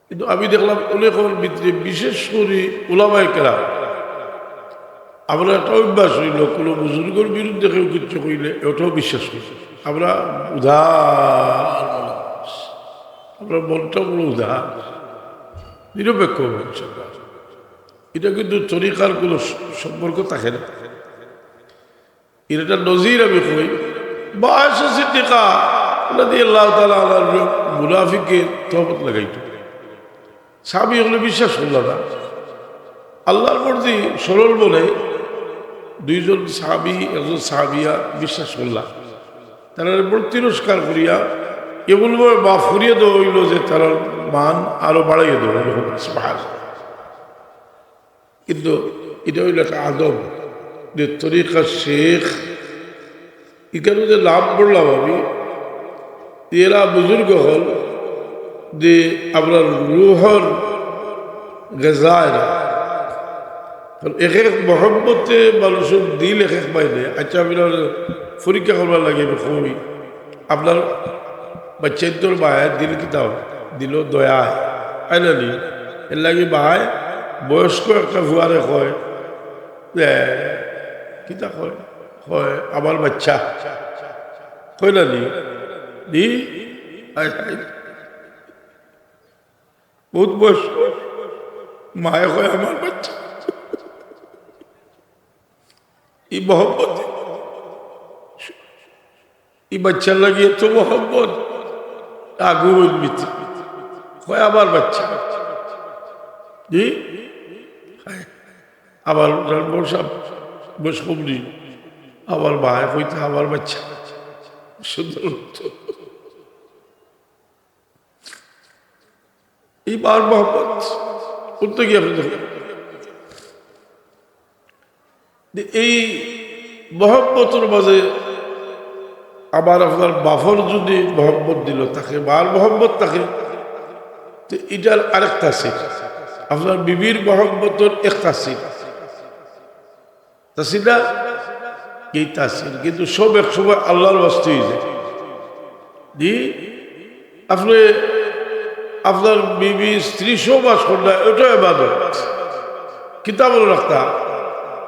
কিন্তু আমি দেখলাম অনেকর ভিতরে, বিশেষ করি উলামায়ে কেরাম, আমরা একটা অভ্যাস অইলো, কুনু বুজুর্গর বিরুদ্ধে কেউ কিচ্ছু কইলে ওটাও বিশ্বাস করি। আমরা উদার, আমরা মনটা বড় উদার, নিরপেক্ষ মানুষ আমরা। এটা কিন্তু তরিকার কুনু স-, সম্পর্ক থাকে না। এর একটা নজির আমি কই, আয়েশা সিদ্দিকা রাদিয়াল্লাহু তাআলা আনহার মুনাফিকে তহমত লাগাইতো। সাহাবী অকলে বিশ্বাস করলা না। আল্লাহর প্রতি সরল মনে দুইজন সাহাবী, একজন সাহাবিয়া বিশ্বাস করলা। তারারে বড় তিরস্কার করিয়া এমনভাবে মাফ করিয়া দেওয়া অইলো যে তারার মান আরো বাড়াইয়া দেওয়া অইলো। সুবহানাল্লাহ। কিন্তু এটা অইলো একটা আদব, যে তরিকার শেখ, ইখানো যে নাম পড়লাম আমি, এরা বুজুর্গ অকল যে আপনার রুহর গেজা এরা। কারণ এক এক মহব্বতে মানুষর দিল এক এক বাইনে। আচ্ছা, আমি না পরীক্ষা করবার লাগি আমি কই, আপনার বাচ্চাইন্তর মায়ে দিল কিতা অয়? দিলো দয়া, তাই না নি? এর লাগি মায়ে বয়স্ক একটা ফুয়ারে কয়, এ, কিতা কয়? কয়, "আমার বাচ্চা।" কয় না নি? নি? হায়, হায়। বহুত বয়স্ক। মায়ে কয়, "আমার বাচ্চা।" ই মহব্বত, ই বাচ্চার লাগি এত মহব্বত, আগুন মিটি। কয়, "আমার বাচ্চা।" জি? আবার উঠান বসাব, বস কমলি। আবার মায়ে কইতা, "আমার বাচ্চা।" সুন্দর হতো। এই বার মহব্বত করতে গিয়ে আপনি দেখুন, যে এই মহব্বতর মাঝে আবার আপনার বাফর যদি মহব্বত দিল থাকে, মার মহব্বত থাকে, তো এটার আরেক তাসির। আপনার বিবির মহব্বতর এক তাসির। তাসির না? এই তাসির। কিন্তু সব এক সময় আল্লাহর ওয়াস্তে অইযায়। জি, আপনে আপনার বিবি স্ত্রী সহবাস করলা, ওটা ইবাদত। কিতা মনো রাখতা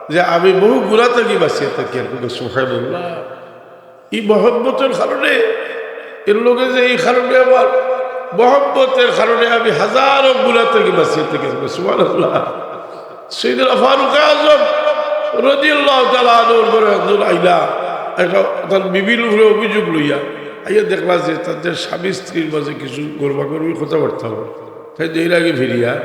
যে আমি বহু গুনাহ থাকি বাঁচিয়া থাকি, আর কইবা, "সুবহানাল্লাহ।" ই মহব্বতর কারণে, এর লগে যে ই কারণে আমার মহব্বতর কারণে আমি হাজারো গুনাহ থাকি বাঁচিয়া থাকি, আর কইবা, "সুবহানাল্লাহ।" সৈয়দনা ফারুক আজম রাদিয়াল্লাহু তাআলা আনহুর ঘরো একজন আইলা, একটা তার বিবির উপরে অভিযোগ লইয়া আইয়া দেখলা যে তাদের স্বামী স্ত্রীর মাঝে কিছু গর্বাগর্বি কথাবার্তা হয়। তাই যে এর আগে ফিরিয়া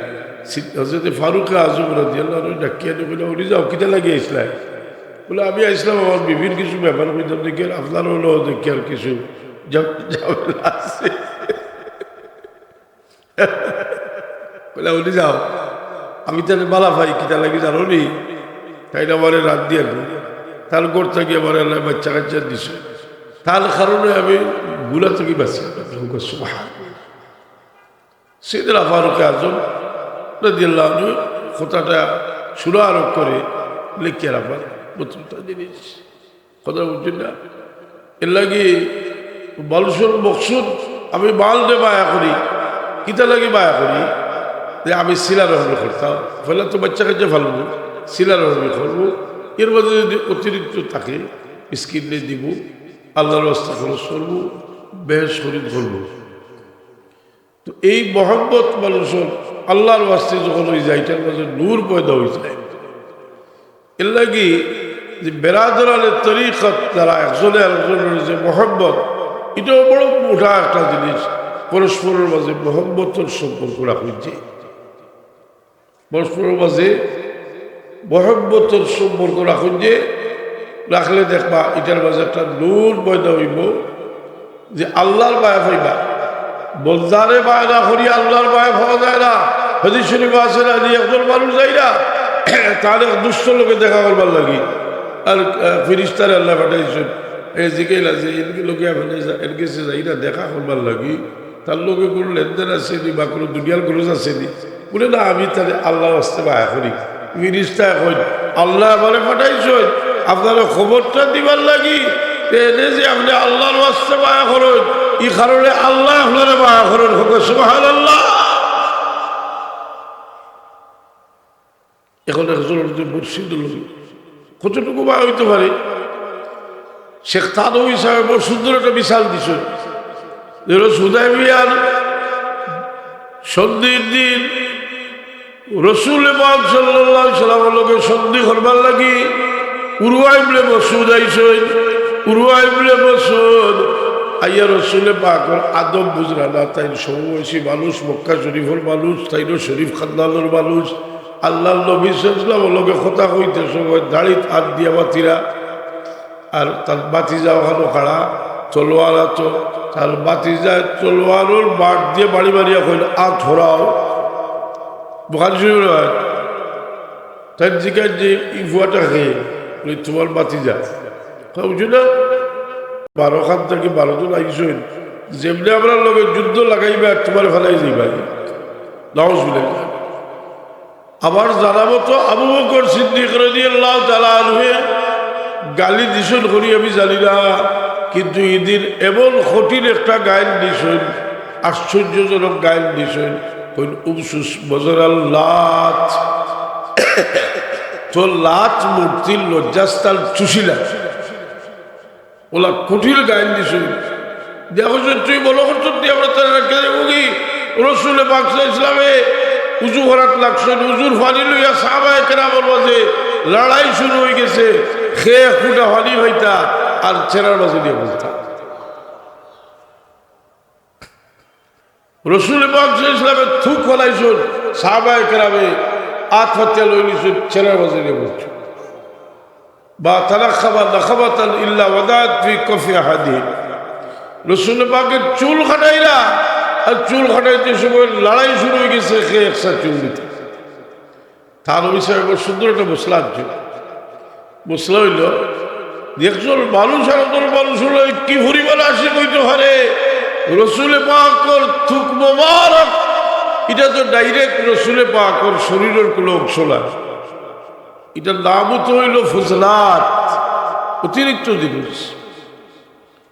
সি-, হযরতে ফারুক আজম রাদিয়াল্লাহু আনহু ডাকিয়া আনিয়া কইলা, "ওলি যাও, কিতা লাগি আইছলায়?" বলে, "আমি আইছলাম আমার বিবির কিছু ব্যাপার কইতাম, দেখি আর আপনার অনো দেখি আর কিছু ঝাম-, ঝামেলা আছে।" বলে, "ওলি যাও, আমি তারে বালা পাই, কিতা লাগি জানো নি? তাইন আমারে রান্দিয়া দিল, তার ঘর থাকি আমারে আল্লায় বাচ্চা কাচ্চা দিছে।" তার কারণে আমি গুনা থাকি বাঁচি। সুবহান। সাইয়েদনা ফারুক আজম রাদিয়াল্লাহু আনহু কথাটা সুরারোপ করে লেখিয়া রাখবার মতো জিনিস। কথা বুঝছইন না? এর লাগি মানুষর মকসুদ, আমি মালরে মায়া করি, কিতা লাগি মায়া করি? যে আমি সিলা রহমি করতাম, পয়লা তো বাচ্চা কাচ্চা পালমু, সিলা রহমি করমু, এর মাঝে যদি অতিরিক্ত থাকে, মিসকিনরে দিমু, আল্লাহর ওয়াস্তে খরচ করমু, বেহেশত খরিদ করমু। তো এই মহব্বত মানুষর আল্লাহর ওয়াস্তে যখন অই যায়, ইটার মাঝে নূর পয়দা অই যায়। এর লাগি যে বেরাদরানে তরিকত যারা একজনে আরকজনর যে মহব্বত, ইটাও বড় মোটা একটা জিনিস। পরস্পরর মাঝে মহব্বতর সম্পর্ক রাখইন যে, পরস্পরর মাঝে মহব্বতর সম্পর্ক রাখইন যে, রাখলে দেখবা ইটার মাঝে একটা নূর পয়দা অইবো। যে আল্লাহর মায়া পাইবা। বন্দারে মায়া না করি আল্লাহর মায়া পাওয়া যায় না। হাদিস শরিফো আছে না, যে একজন মানুষ যাইরা, তার এক দুষ্ট লগে দেখা করবার লাগি, আর, আহ, ফিরিস্তারে আল্লায় পাঠাইছইন, এ জিকাইলা যে এর লগে আপনে যা-, এর গেছে যাইরা দেখা করবার লাগি, তার লগে কোনো লেনদেন আছে নি বা কোনো দুনিয়ার গরজ আছে নি? বলে, "না, আমি তারে আল্লাহর ওয়াস্তে মায়া করি।" ফিরিস্তায় কইন, "আল্লায় আমারে পাঠাইছইন আপনারে খবরটা দিবার লাগি, তে এনে যে আপনে আল্লাহর ওয়াস্তে মায়া করইন, ই কারণে আল্লায় আপনারে মায়া করইন।" কউক্কা সুবহানাল্লাহ। এখন একজনর যদি মুর্শিদ অইল, কতটুকু বা অইতে পারে? শেখ থানভী সাহেব বড় সুন্দর একটা মিসাল দিছইন। যে রসুল হুদায়বিয়ার সন্ধির দিন রসুল পাক সাল্লাল্লাহু আলাইহি সাল্লামর লগে সন্ধি করবার লাগি উরওয়া ইবনে মাসউদ আইছইন। উরওয়া ইবনে মাসউদ আইয়া রসুল পাকর আদব বুঝরা না, তাইন সমবয়সী মানুষ, মক্কা শরিফর মানুষ, তাইনও শরিফ খানদানর মানুষ। আল্লাহর নবী সাল্লাল্লাহু আলাইহি ওয়াসাল্লামর লগে কথা কইতে সময় দাড়িত আত দিয়া মাতিরা, আর তার ভাতিজা অখানো খাড়া, তলোয়ার আতো, তার ভাতিজায় তলোয়ারর বাট দিয়া বাড়ি মারিয়া কইল, "আত হরাও।" বুখারী শরিফর রেওয়ায়েত। তাইন জিকাইন যে, "ই ফুয়াটা কে?" বলে, "তুমার ভাতিজা।" কয়, "বুঝছো না? বারো খান থাকি বারো জন আইছইন, যেমনে আমরার লগে যুদ্ধ লাগাইবা, তুমারে ফালাই যাইবা।" নাউজুবিল্লাহ। আমার জানা মতো আবু বকর সিদ্দিক রাদিয়াল্লাহু তাআলা আনহুয়ে গাইল দিছইন করি আমি জানি না, কিন্তু ইদিন এমন কঠিন একটা গাইল দিছইন, আশ্চর্যজনক গাইল দিছইন। কইন, "উবসুস বজরাল লাত।" তো লাত মূর্তির লজ্জাস্থান চুষিলা। ওলা কঠিন গাইল দিছইন। দেখো যে তুই বলো করতো, তুই আমরা তারা রেখে দেবো কি? রসুলে পাক সাল্লাল্লাহু আলাইহি ওয়াসাল্লামে উজু করাত লাগছইন, উজুর পানি লইয়া সাহাবায়ে কেরামর মাঝে লড়াই শুরু অই গেছে। কে এক ফুটা পানি পাইতা আর চেরার মাঝে দিয়া বইতা। রসুল পাক সাল্লাল্লাহু আলাইহি ওয়াসাল্লামে থুক ফালাইছইন, সাহাবায়ে কেরামে আত পাতিয়া লই নিছইন, চেরার মাঝে দিয়া বইছইন। মা তানাখাবা নাখাবাতান ইল্লা ওয়াদাআত ফি কাফি আহাদিহিম। রসুল পাকে চুল কাটাইরা, আর চুল কাটাইতে সময় লড়াই শুরু অই গেছে, কে একসা চুল দিতা। থানভী সাহেব বড় সুন্দর একটা মসলা আনছইন। মসলা অইল, একজন মানুষ আরকজন মানুষর লগে কি পরিমাণ আশিক অইতে পারে? রসুলে পাকর থুক মোবারক, ইটা তো direct রসুলে পাকর শরীরর কোনো অংশ না। ইটার নামও তো অইল ফজলাত, অতিরিক্ত জিনিস।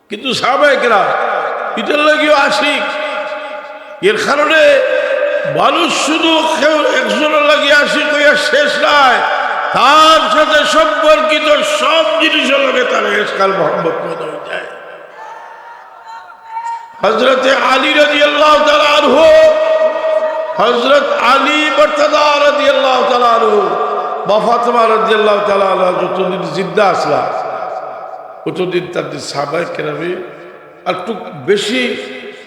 কিন্তু সাহাবায়ে কেরাম ইটার লাগিও আশিক। এর কারণে মানুষ শুধু কেউ একজনর লাগি আশিক অইয়া শেষ নায়, তার সাথে সম্পর্কিত সব জিনিসর লগে তার এশকাল মহব্বত পয়দা অই যায়। হযরতে আলী রাদিয়াল্লাহু তাআলা আনহু, হযরত আলী মুর্তজা রাদিয়াল্লাহু তাআলা আনহু, মা ফাতেমা রাদিয়াল্লাহু তাআলা আনহা যতদিন জিন্দা আছলা, অতদিন তানরে সাহাবায়ে কেরামে আরটুক বেশি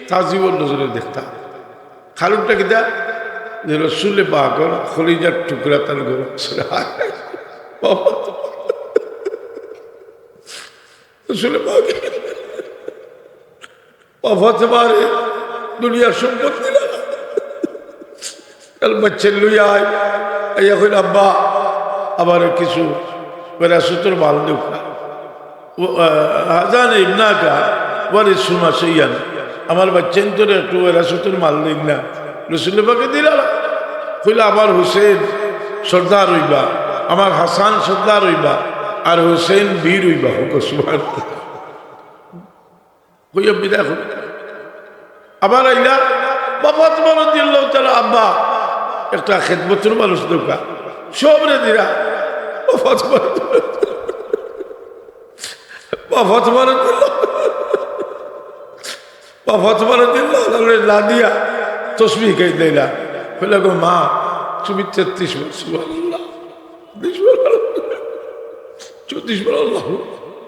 তাজিমর নজরে দেখতা। কারণটা কিতা? যে রসুলে পাকর কলিজার টুকরা তান ঘরো আছলা। রসুলে পাক, মা ফাতেমারে দুনিয়ার সম্পদ দিলা। কাল বাচ্চা লইয়া আয়, আইয়া কইন, "আব্বা, আমারে কিছু বেরাসতর মাল দেও।" ও, আহ, হাজান ইবনাকা ওয়ারিসহুমা শাইয়ান, আমার বাচ্চাইন্তরে একটু ওয়ারাসতর মাল দিন না। রসুল পাকে দিলা, কইলা, "আমার হুসেন সর্দার অইবা, আমার হাসান সর্দার অইবা, আর হুসেন বীর অইবা।" কউক্কা সুবহানাল্লাহ। কইয়া বিদায় করি। আবার আইলা, বা ফাতেমা রাদিয়াল্লাহু তাআলা, "আব্বা, একটা খেদমতর মানুষ দেউক্কা।" সবরে দিলা, বা ফাতেমা রাদিয়াল্লাহু, বা ফাতেমা রাদিয়াল্লাহু, বা ফাতেমা রাদিয়াল্লাহু তাআলা না দিয়া তসবিহ গাইন দিলা। কইলা, "গো মা, তুমি তেত্রিশ বার সুবহানাল্লাহ, চৌত্রিশ বার আল্লাহু আকবার, চৌত্রিশ বার আল্লাহু আকবার।"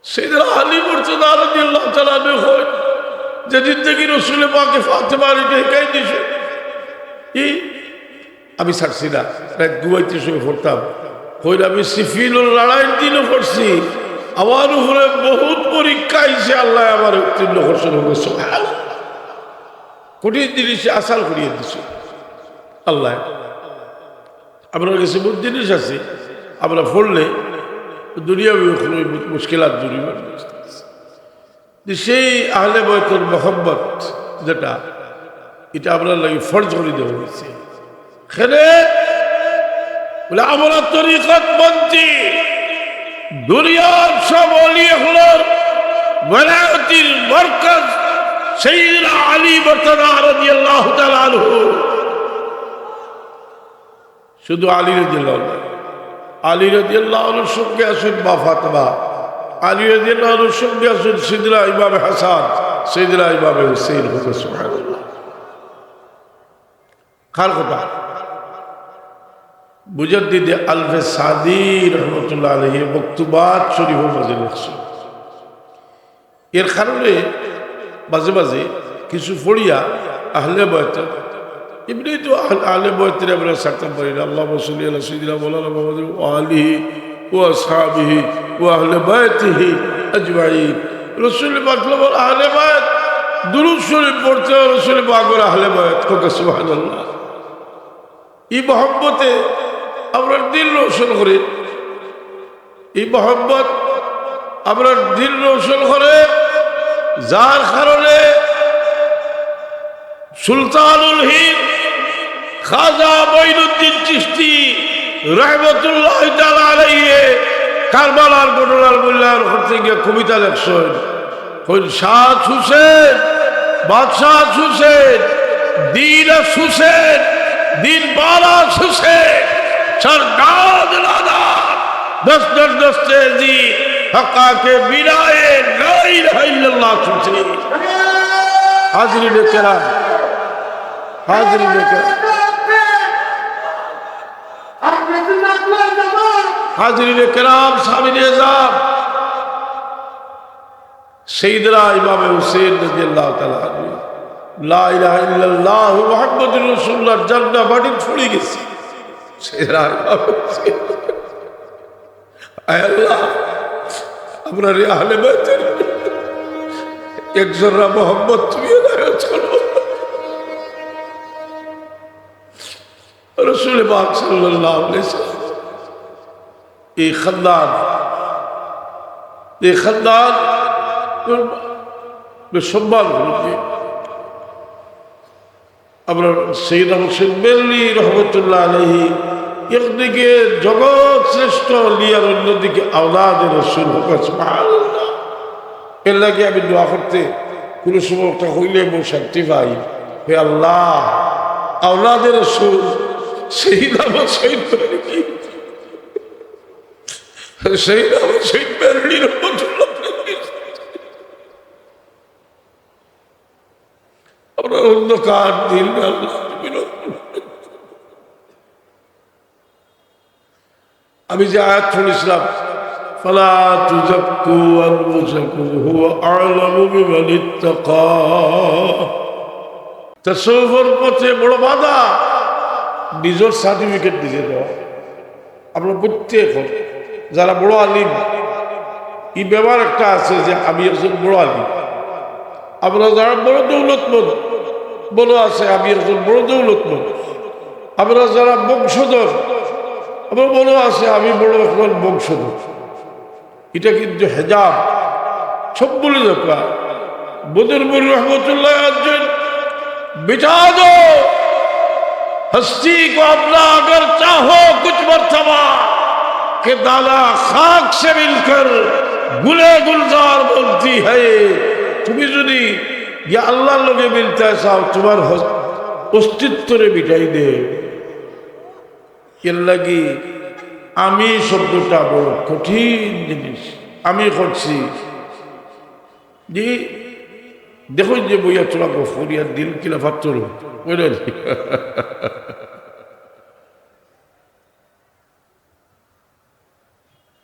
সাইয়েদনা আলী মুর্তজা রাদিয়াল্লাহু তাআলা আনহু কইন, "যেদিন থাকি রসুলে পাকে ফাতেমারে ইটা হিকাই দিছে, ই আমি ছাড়ছি না, রাইত ঘুমাইতে সময় পড়তাম।" কইন, "আমি সিফিনর লড়াইর দিনও পড়ছি, আমার উপরে বহুত পরীক্ষা আইছে, আল্লায় আমারে উত্তীর্ণ করছইন।" সুবহানাল্লাহ। কঠিন জিনিসে আসান করিয়া দিছে আল্লায়। আমরার গেছে বহুত জিনিস আছে, আমরা পড়লে দুনিয়াবি অকল মুশকিলাত দূর অইবার। যে সেই আহলে বায়তর মহব্বত যেটা, ইটা আমরার লাগি ফরজ করি দেওয়া অইছে। কেনে? বলে, আমরা তরিকতপন্থী, দুনিয়ার সব অলি অকলর ওয়ালায়তির মরকজ সাইয়েদনা আলী মুর্তজা রাদিয়াল্লাহু তাআলা আনহু। শুধু আলী রাদিয়াল্লাহু আনহু। আলী রাদিয়াল্লাহু আনহুর সঙ্গে আছইন মা ফাতেমা, আলী রাদিয়াল্লাহু আনহুর সঙ্গে আছইন সাইয়েদনা ইমাম হাসান, সাইয়েদনা ইমাম হুসেন। সুবহানাল্লাহ। কার কথা? মুজাদ্দিদে আলফে সাদি রহমতুল্লাহ আলাইহি মকতুবাত শরীফর মাঝে লেখছইন। এর কারণে মাঝে মাঝে কিছু পড়িয়া আহলে বায়ত, এমনি তো আহ-, আহলে বায়তরে আমরা ছাড়তাম পারি না। আল্লাহুম্মা সাল্লি আলা সাইয়্যিদিনা মাওলানা মুহাম্মাদিন ওয়া আলিহি ওয়া আসহাবিহি ওয়া আহলে বায়তিহি আজমাইন। রসুল পাক বলেন, আহলে বায়ত, দুরূদ শরীফ পড়তে অয় রসুল পাকর আহলে বায়ত। কউক্কা সুবহানাল্লাহ। ই মহব্বতে আমরার দিল রোশন করে, ই মহব্বত আমরার দিল রোশন করে, যার কারণে সুলতানুল হিন্দ খাজা মঈনুদ্দিন চিশতি রহমতুল্লাহি তাআলা আলাইহি কারবালার ঘটনার মূল্যায়ন করতে গিয়া কবিতা লেখছইন। কইন, "শাহ হুসেন, বাদশাহ হুসেন, দিন আস হুসেন, দিন পারাস হুসেন, সরদাদ নাদান, দস্ত দস্তে জি, হক্কা কে বিনায়ে লা ইলাহা ইল্লাল্লাহ হুসেন।" হাজিরিনে কেরাম, হাজিরিনে কেরাম, হাজিরিনে কেরাম, সামিনে এজাম। সাইয়েদনা ইমামে হুসেন রাদিয়াল্লাহু তাআলা আনহু, লা ইলাহা ইল্লাল্লাহু মুহাম্মাদুর রাসূলুল্লাহর ঝান্ডা মাটিত পড়ি গেছে। সাইয়েদনা ইমামে হুসেন। আয় আল্লাহ, আমরার এই আহলে বায়তের এক জর্রা মহব্বত তুমি এনায়েত করো। রসুল পাক সাল্লাল্লাহু আলাইহি ওয়াসাল্লাম, এই খানদান, এই খানদান সম্মান করবে। আমরার সাইয়েদনা হুসেন বেরেলভী রহমতুল্লাহ আলাইহি একদিকে জগৎ শ্রেষ্ঠ অলি আর অন্যদিকে আওলাদে রসুল। সুবহানাল্লাহ। এর লাগি আমি দোয়া করতে কুনু সময় একটা অইলে মন শান্তি পাই। হে আল্লাহ, আওলাদে রসুল সাইয়েদনা হুসেন বেরেলভী, সাইয়েদনা হুসেন বেরেলভী রহমতুল্লাহ আলাইহি। আমরা অন্ধকার দিন, আল্লাহ, তুমি রহমত করো। আমি যে আয়াত পড়ছিলাম, "ফালা তুযাক্কু আনফুসাকুম হুয়া আ'লামু বিমান ইত্তাকা।" তাসাউফর পথে বড় বাধা নিজর সার্টিফিকেট নিজে দেওয়া। আমরা প্রত্যেক যারা বড় আলিম, ই ব্যাপার একটা আছে যে আমি একজন বড় আলিম। আমরা যারা বড় দৌলতমন্দ, বলা আছে আমি একজন বড় দৌলতমন্দ। আমরা যারা বংশধর, আমরা বলা আছে আমি বড় একজন বংশধর। এটা কিন্তু হেজাব, সব ভুলে যাবা। বদরপুর রহমতুল্লাহ আছেন, "मिटा दो हस्ती को अपना अगर चाहो कुछ मर्तबा, कि दाना खाक से मिलकर गुले गुलजार बनती है।" তুমি যদি গিয়া আল্লাহর লগে মিলতে চাও, তোমার হস-, অস্তিত্বরে মিটাই দে। এর লাগি আমি শব্দটা বড় কঠিন জিনিস। আমি করছি। জি, দেখো যে বইয়া তোরা গফুরিয়া দিল কিলা পাত্তর, বুঝলেন?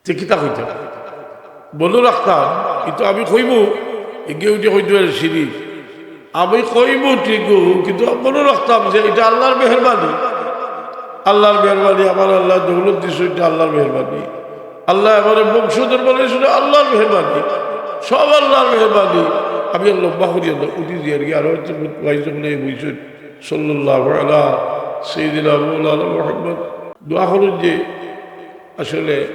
তে কিতা কইতাম? মনো রাখতাম, কিন্তু আমি কইমু, এগিয়ে উঠে কইতে পারে সিঁড়ি। আমি কইমু ঠিকও, কিন্তু মনো রাখতাম যে এটা আল্লাহর মেহেরবানি। আল্লাহর মেহেরবানি, আমার আল্লাহ দৌলত দিছে, এটা আল্লাহর মেহেরবানি। আল্লাহ আমার বংশধর বানাইছে, এটা আল্লাহর মেহেরবানি। সব আল্লাহর মেহেরবানি। আমি আর লম্বা করি না, উঠি যাই আর কি। আর হয়তো ভাই যখন এই বইছেন, সাল্লাল্লাহু আলা সাইয়্যিদিনা মাওলানা মুহাম্মদ। দোয়া করুন যে আসলে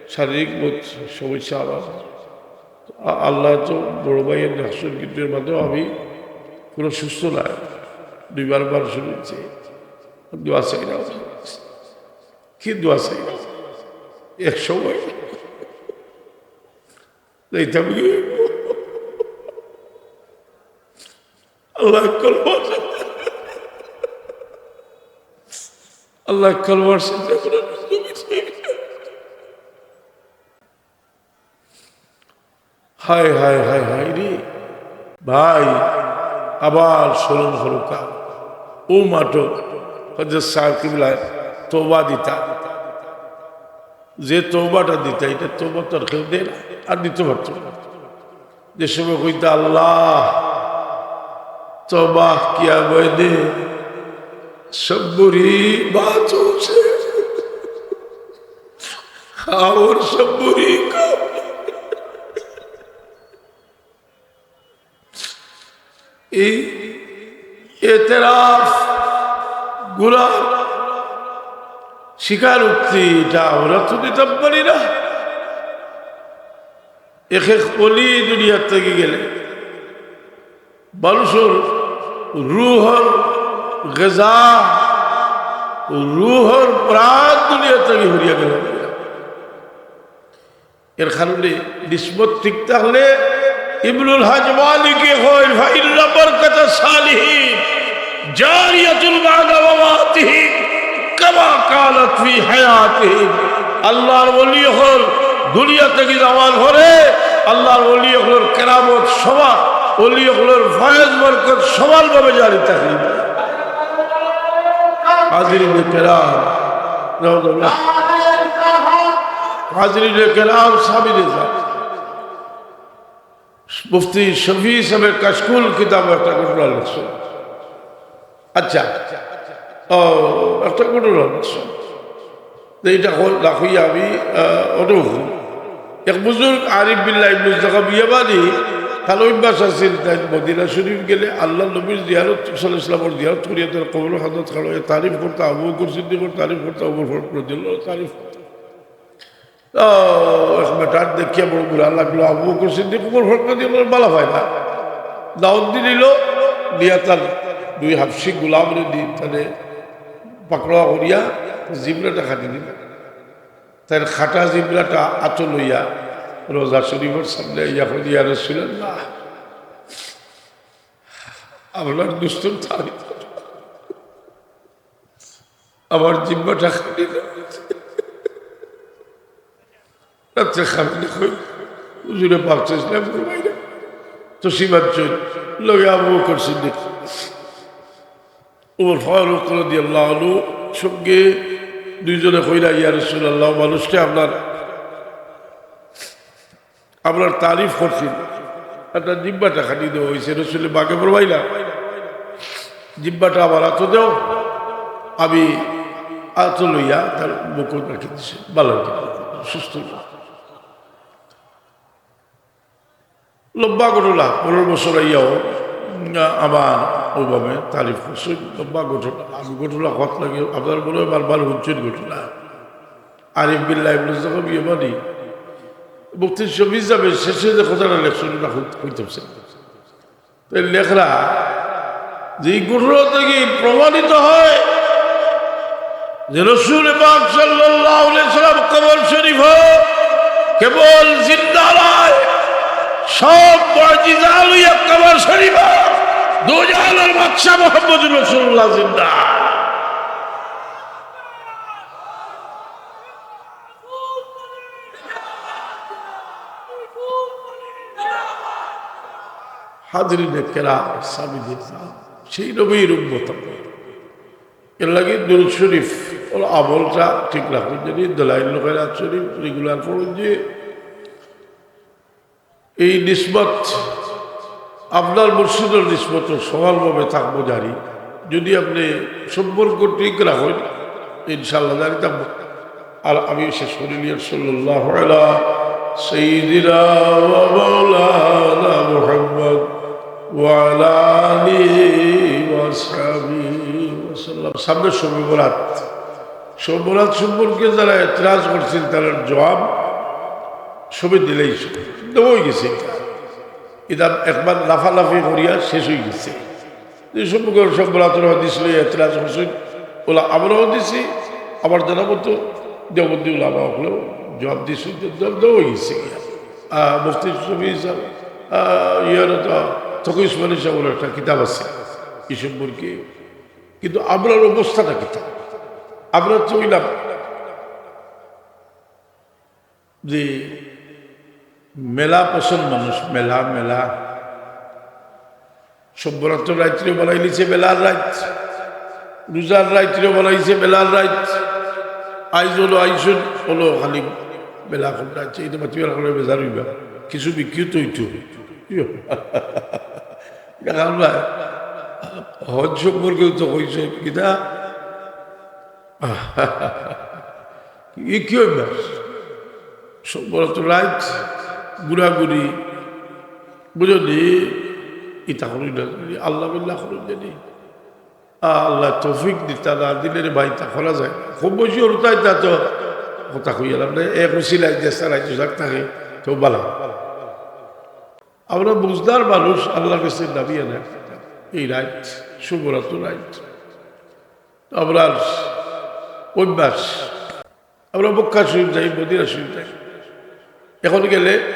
শারীরিক বহুত সমস্যা আমার। আ-, আল্লাহ তো বড় ভাইয়ের নাসুর, কিন্তু এর মাঝেও আমি পুরো সুস্থ নাই। দুইবার বার শুনেছি। দোয়া চাই না। কি দোয়া চাই না? এক সময় যাইতাম গিয়ে। আল্লাহ কলমার সাথে, আল্লাহ কলমার সাথে। হায়, হায়, হায়, হায় রে। ভাই, আবার স্মরণ করুকা। ও মাঠো, হযরত সাহেব কিবলায় তওবা দিতা। যে তওবাটা দিতা, এটা তওবা তো আর কেউ দেয় না, আর দিতে পারতো না। যে সময় কইতা, "আল্লাহ, তওবা কিয়া বয়দে, সব বুরি বাতোঁ সে, অওর সব বুরি কাম।" এই এতেরাফ, গুনার স্বীকারোক্তি, এটা আমরা তো দিতাম পারি না। এক এক অলি দুনিয়ার থাকি গেলে মানুষর রুহর গেজা, রুহর প্রাণ দুনিয়ার থাকি হরিয়া গেল। এর কারণে নিসবত ঠিক থাকলে ইবনুল হাজ মালিকে কইন, "ফাইন্না বারাকাতাস সালিহিন জারিয়াতুন বা'দা মামাতিহিম কামা কানাত ফি হায়াতিহিম।" আল্লাহর ওলি অকল দুনিয়া থাকি যাওয়ার পরে আল্লাহর ওলি অকলর কেরামত সমান, ওলি অকলর ফয়েজ বরকত সমানভাবে জারি থাকে। হাজিরিনে কেরাম, হাজিরিনে কেরাম, সামনে যান। মুফতি শফি সাহেবের কাশকুল কিতাবে একটা ঘটনা লেখছে। আচ্ছা, ও, একটা ঘটনা লেখছে। তো এটা হল, না কইয়া আমি, আহ, অত এক বুজুর্গ আরিফ বিল্লাহ ইবনে জাকাব ইয়ামানি, তার অভ্যাস আছিল, তাই মদিনা শরীফ গেলে আল্লাহর নবীর জিয়ারত, সাল্লাল্লাহু আলাইহি ওয়াসাল্লামর জিয়ারত করিয়া তার কবর হযরত খাড়া অইয়া তারিফ করতা, আবু বকর সিদ্দিকর তারিফ করতা, উমর ফারুক রাদিয়াল্লাহু তারিফ করতা। তো এক বেটার দেখিয়া বড় বুরা লাগলো, আবু বকর সিদ্দিক, উমর ফারুক রাদিয়াল্লাহু ভালা পায় না। দাওয়াত দিল, দিয়া তার দুই হাবশি গোলামরে দি, তারে পাকড়া করিয়া জিব্রাটা কাটি দিল। তার কাটা জিব্রাটা আতো লইয়া রওজা শরীফর সামনে আইয়া কইল, "ইয়া রাসূলুল্লাহ, আপনার দুস্তর তারিফ, আমার জিব্রাটা কাটি দেন।" রাত্রে খামিনে কই, হুজুরে পাক সাল্লাল্লাহু আলাইহি ওয়াসাল্লাম ফরমাইলা, তো সীমাঞ্চল লগে আবু বকর সিদ্দিক। উমর ফারুক রাদিয়াল্লাহু আনহু সঙ্গে দুইজনে কইলা, "ইয়া রাসূলুল্লাহ, মানুষটা আপনার, আপনার তারিফ করছিল, আপনার জিব্বাটা কাটি দেওয়া হইছে।" রসুলে পাকে ফরমাইলা, "জিব্বাটা আমার আতো দেও।" আমি আতো লইয়া তার বুকো রাখি দিছি, ভালা অইয়া গেল, সুস্থ অইয়া। লম্বা ঘটনা, পরের বছর আইয়াও, উম, আবার ওইভাবে তারিফ করছে। লম্বা ঘটনা, আমি ঘটনা কত লাগে, আপনারা মনে হয় বারবার হুনছেন ঘটনা। আরিফ বিল্লাহ ইবনে জাকাব ইয়ামানি, মুফতি শফি সাহেব শেষে যে কথাটা লেখছইন, ওটা কইতাম চাই। তো লেখরা যে এই ঘটনা থাকি প্রমাণিত হয় যে রসুল পাক সাল্লাল্লাহু আলাইহি ওয়াসাল্লাম কবর শরীফ কেবল জিন্দা নায়, সব মুজিজা লইয়া কবর শরীফ দুজাহানের বাদশা মুহাম্মদ রাসূলুল্লাহ জিন্দা। হাজিরিনে কেরাম, সামিঈনে কেরাম, সেই নবীর উম্মত আমরা। এর লাগি দুরূদ শরীফ ওর আমলটা ঠিক রাখুন, যদি দলাইল খায়রাত শরীফ regular পড়ুন যে এই নিসবত আপনার মুর্শিদর নিসবত সমানভাবে থাকবো জারি। যদি আপনি সম্পর্ক ঠিক রাখেন, ইনশাআল্লাহ জারি থাকবো। আর আমি শেষ করিলিয়ার, সাল্লাল্লাহু আলা সাইয়্যিদিনা ওয়া মাওলানা মুহাম্মদ ওয়া আলা আলিহি ওয়া সাহবিহি ওয়া সাল্লাম। সামনে শবে বরাত, শবে বরাত সম্পর্কে যারা এতরাজ করছিল, তারার জবাব সবে দিলাইছে, দেওয়া অই গেছে। এটা একবার লাফালাফি করিয়া শেষ অই গেছে। যে সম্পর্কে শবে বরাতর হাদিস লইয়া এতরাজ করছইন, ওলা আমরাও দিছি, আবার জানা মতো দেওবন্দি উলামা অকলেও জবাব দিছইন, তো জবাব দেওয়া অই গেছে। আহ, মুফতি শফি সাহেব, আহ, ইয়ার তো তকি উসমানী সাহেবর একটা কিতাব আছে এই সম্পর্কে। কিন্তু আমরার অবস্থাটা কিতা? আমরা তো অইলাম যে মেলা পছন্দ মানুষ, মেলা, মেলা। শবে বরাতর রাইতরে বানাইলিছে মেলার রাইত, রোজার রাইতরে বানাইছে মেলার রাইত। আইজ অইলো, আইজ অইলো খালি মেলা করতে আছে, এই তো মাতিবার করে বেজার অইবা, কিছু বিক্রিত অইতো। এখন ভাই, হজ সম্পর্কেও তো কইছে কিতা, ই কি অভ্যাস? শবে বরাতর রাইত ঘুরাঘুরি, বুঝলি? ইতা করুন না, আল্লাহ বিল্লাহ করুন জানি। আ, আল্লাহ তৌফিক দিতা না দিলে রে ভাই, তা করা যায় না। খুব বেশি হলো তাই তা তো কথা কইলাম না, এক উসিলায় যে সারাই তো যাক থাকে, তো ভালো। আমরা বুঝদার মানুষ, আল্লাহর কাছে দাবি আদায় করতাম। এই রাইত, শবে বরাতর রাইত। আমরার অভ্যাস, আমরা মক্কা শরীফ যাই, মদিনা শরীফ যাই। এখন গেলে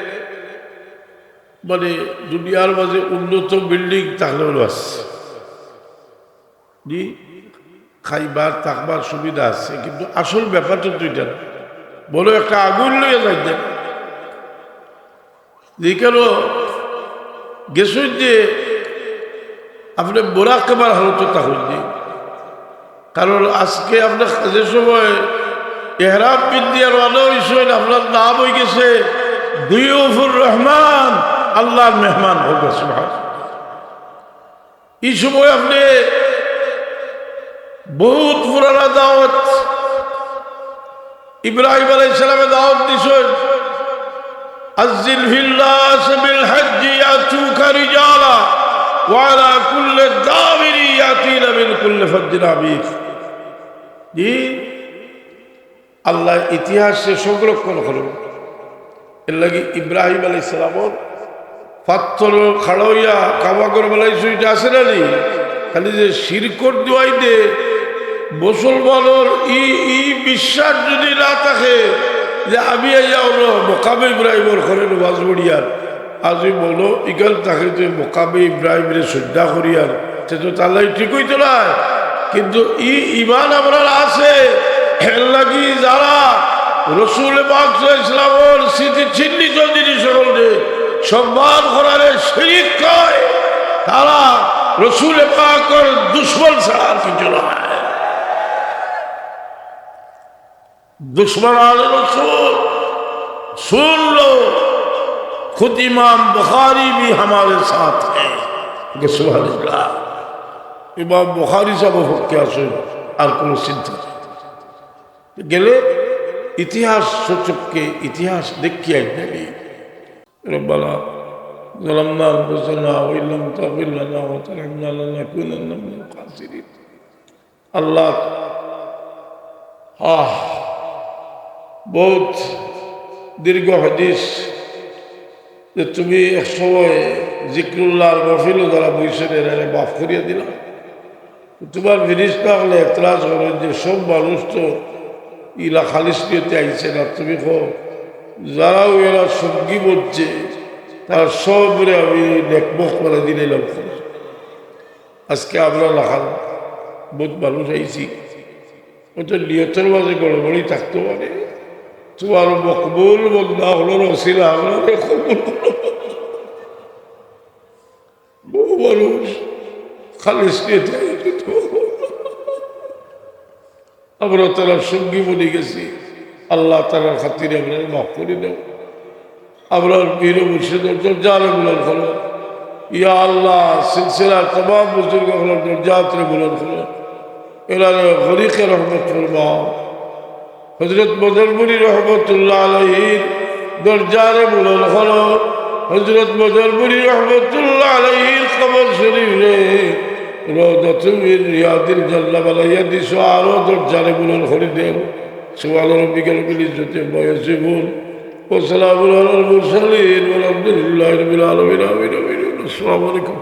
মানে দুনিয়ার মাঝে উন্নত বিল্ডিং থাকলেও আছে, জি, খাইবার থাকবার সুবিধা আছে, কিন্তু আসল ব্যাপারটা তো এটা না। বড় একটা আগুন লইয়া যাই দেন। যেখানো গেছইন যে আপনে মুরাকাবার হালতো থাকইন যে। কারণ আজকে আপনে যে সময় এহরাম পিন্দিয়া রওয়ানা অইছইন, আপনার নাম অই গেছে দিয়ুফুর রহমান, আল্লাহর মেহমান অই গেছে। সুবহান। এই সময় আপনে বহুত পুরানা দাওয়াত, ইব্রাহিম আলাইহিস সালামে দাওয়াত দিছইন, "আজ্জিল ফিন নাসি বিল হাজ্জি ইয়াতুকা রিজালা ওয়া আলা কুল্লি দামিরিন ইয়াতিনা মিন কুল্লি ফাজ্জিন আমিক।" জি, আল্লাহ ইতিহাসে সংরক্ষণ করো। এর লাগি ইব্রাহিম আলাইহিস সালামর পাথরর খাড়া অইয়া কাবা ঘর বানাইছে, ইটা আছে না নি? খালি যে শিরকর দুয়াই দে, মুসলমানর ই, ই বিশ্বাস যদি না থাকে যে আমি আইয়া অইলো মকামে ইব্রাহিমর ঘরে নমাজ পড়িয়ার, আর যদি মনো ইখান থাকে যে মকামে ইব্রাহিমরে সজদা করিয়ার, তে তো তার লাগি ঠিক অইতো নায়। কিন্তু ই ইমান আমরার আছে, এর লাগি যারা রসুল পাক সাল্লাল্লাহু আলাইহি ওয়াসাল্লামর স্মৃতি চিহ্নিত জিনিস অকলরে সম্মান করারে শিরিক কয়, তারা রসুল পাকর দুশমন ছাড়া আর কিছু নায়। دشمنان رسول، سن لو، خود امام بخاری بھی ہمارے ساتھ ہیں۔ سبحان اللہ۔ ইমাম বুখারী সাহেব পক্ষে আছইন, আর কোনো চিন্তা নাই। গেলে ইতিহাস সূচককে ইতিহাস দেখিয়া আইন। ربنا ظلمنا أنفسنا وإن لم تغفر لنا وترحمنا لنكونن من الخاسرين। আল্লাহ, আহ, বহুত দীর্ঘ হাদিস যে তুমি এক সময় জিক্রুল্লাহর মহফিলো যারা বইছইন, এরারে মাফ করিয়া দিলাম। তুমার ফিরিস্তা অকলে এতরাজ করইন যে সব মানুষ তো ইলা খালিস নিয়তে আইছে না। তুমি কও, যারাও এরা সঙ্গী বনছে, তারা সবরে আমি নেকমখ বানাই দিলাইলাম। আজকে আমরা লাখান বউত মানুষ আইছি, অতো নিয়তর মাঝে গড়বড়ি থাকতো পারে। তুমার মকবুল বন্দা অকলর উছিলা আমরারে কবুল করো। বউ মানুষ খালিস নিয়তে আইছে তো। আমরা তারার সঙ্গী বনি গেছি। আল্লাহ তারার খাতিরে আমরারে মাফ করি দেও। আমরার পীর ও মুর্শিদর দরজারে বুলন্দ করো। ইয়া আল্লাহ, সিলসিলার তামাম বুজুর্গ অকলর দরজাতরে বুলন্দ করো। এরারে গরিকে রহমত ফরমাও। হযরত বদরপুরী রহমতুল্লাহ আলাইহির দরজারে বুলন্দ করো। হযরত বদরপুরী রহমতুল্লাহ আলাইহির কবর শরীফরে রওজাতুম মিন রিয়াদিল জান্নাহ বানাইয়া দিছো, আরো দরজারে বুলন্দ করি দেও। سبحان ربك رب العزة عما يصفون، وسلام على المرسلين، والحمد لله رب العالمين. آمين، آمين، آمين. السلام عليكم.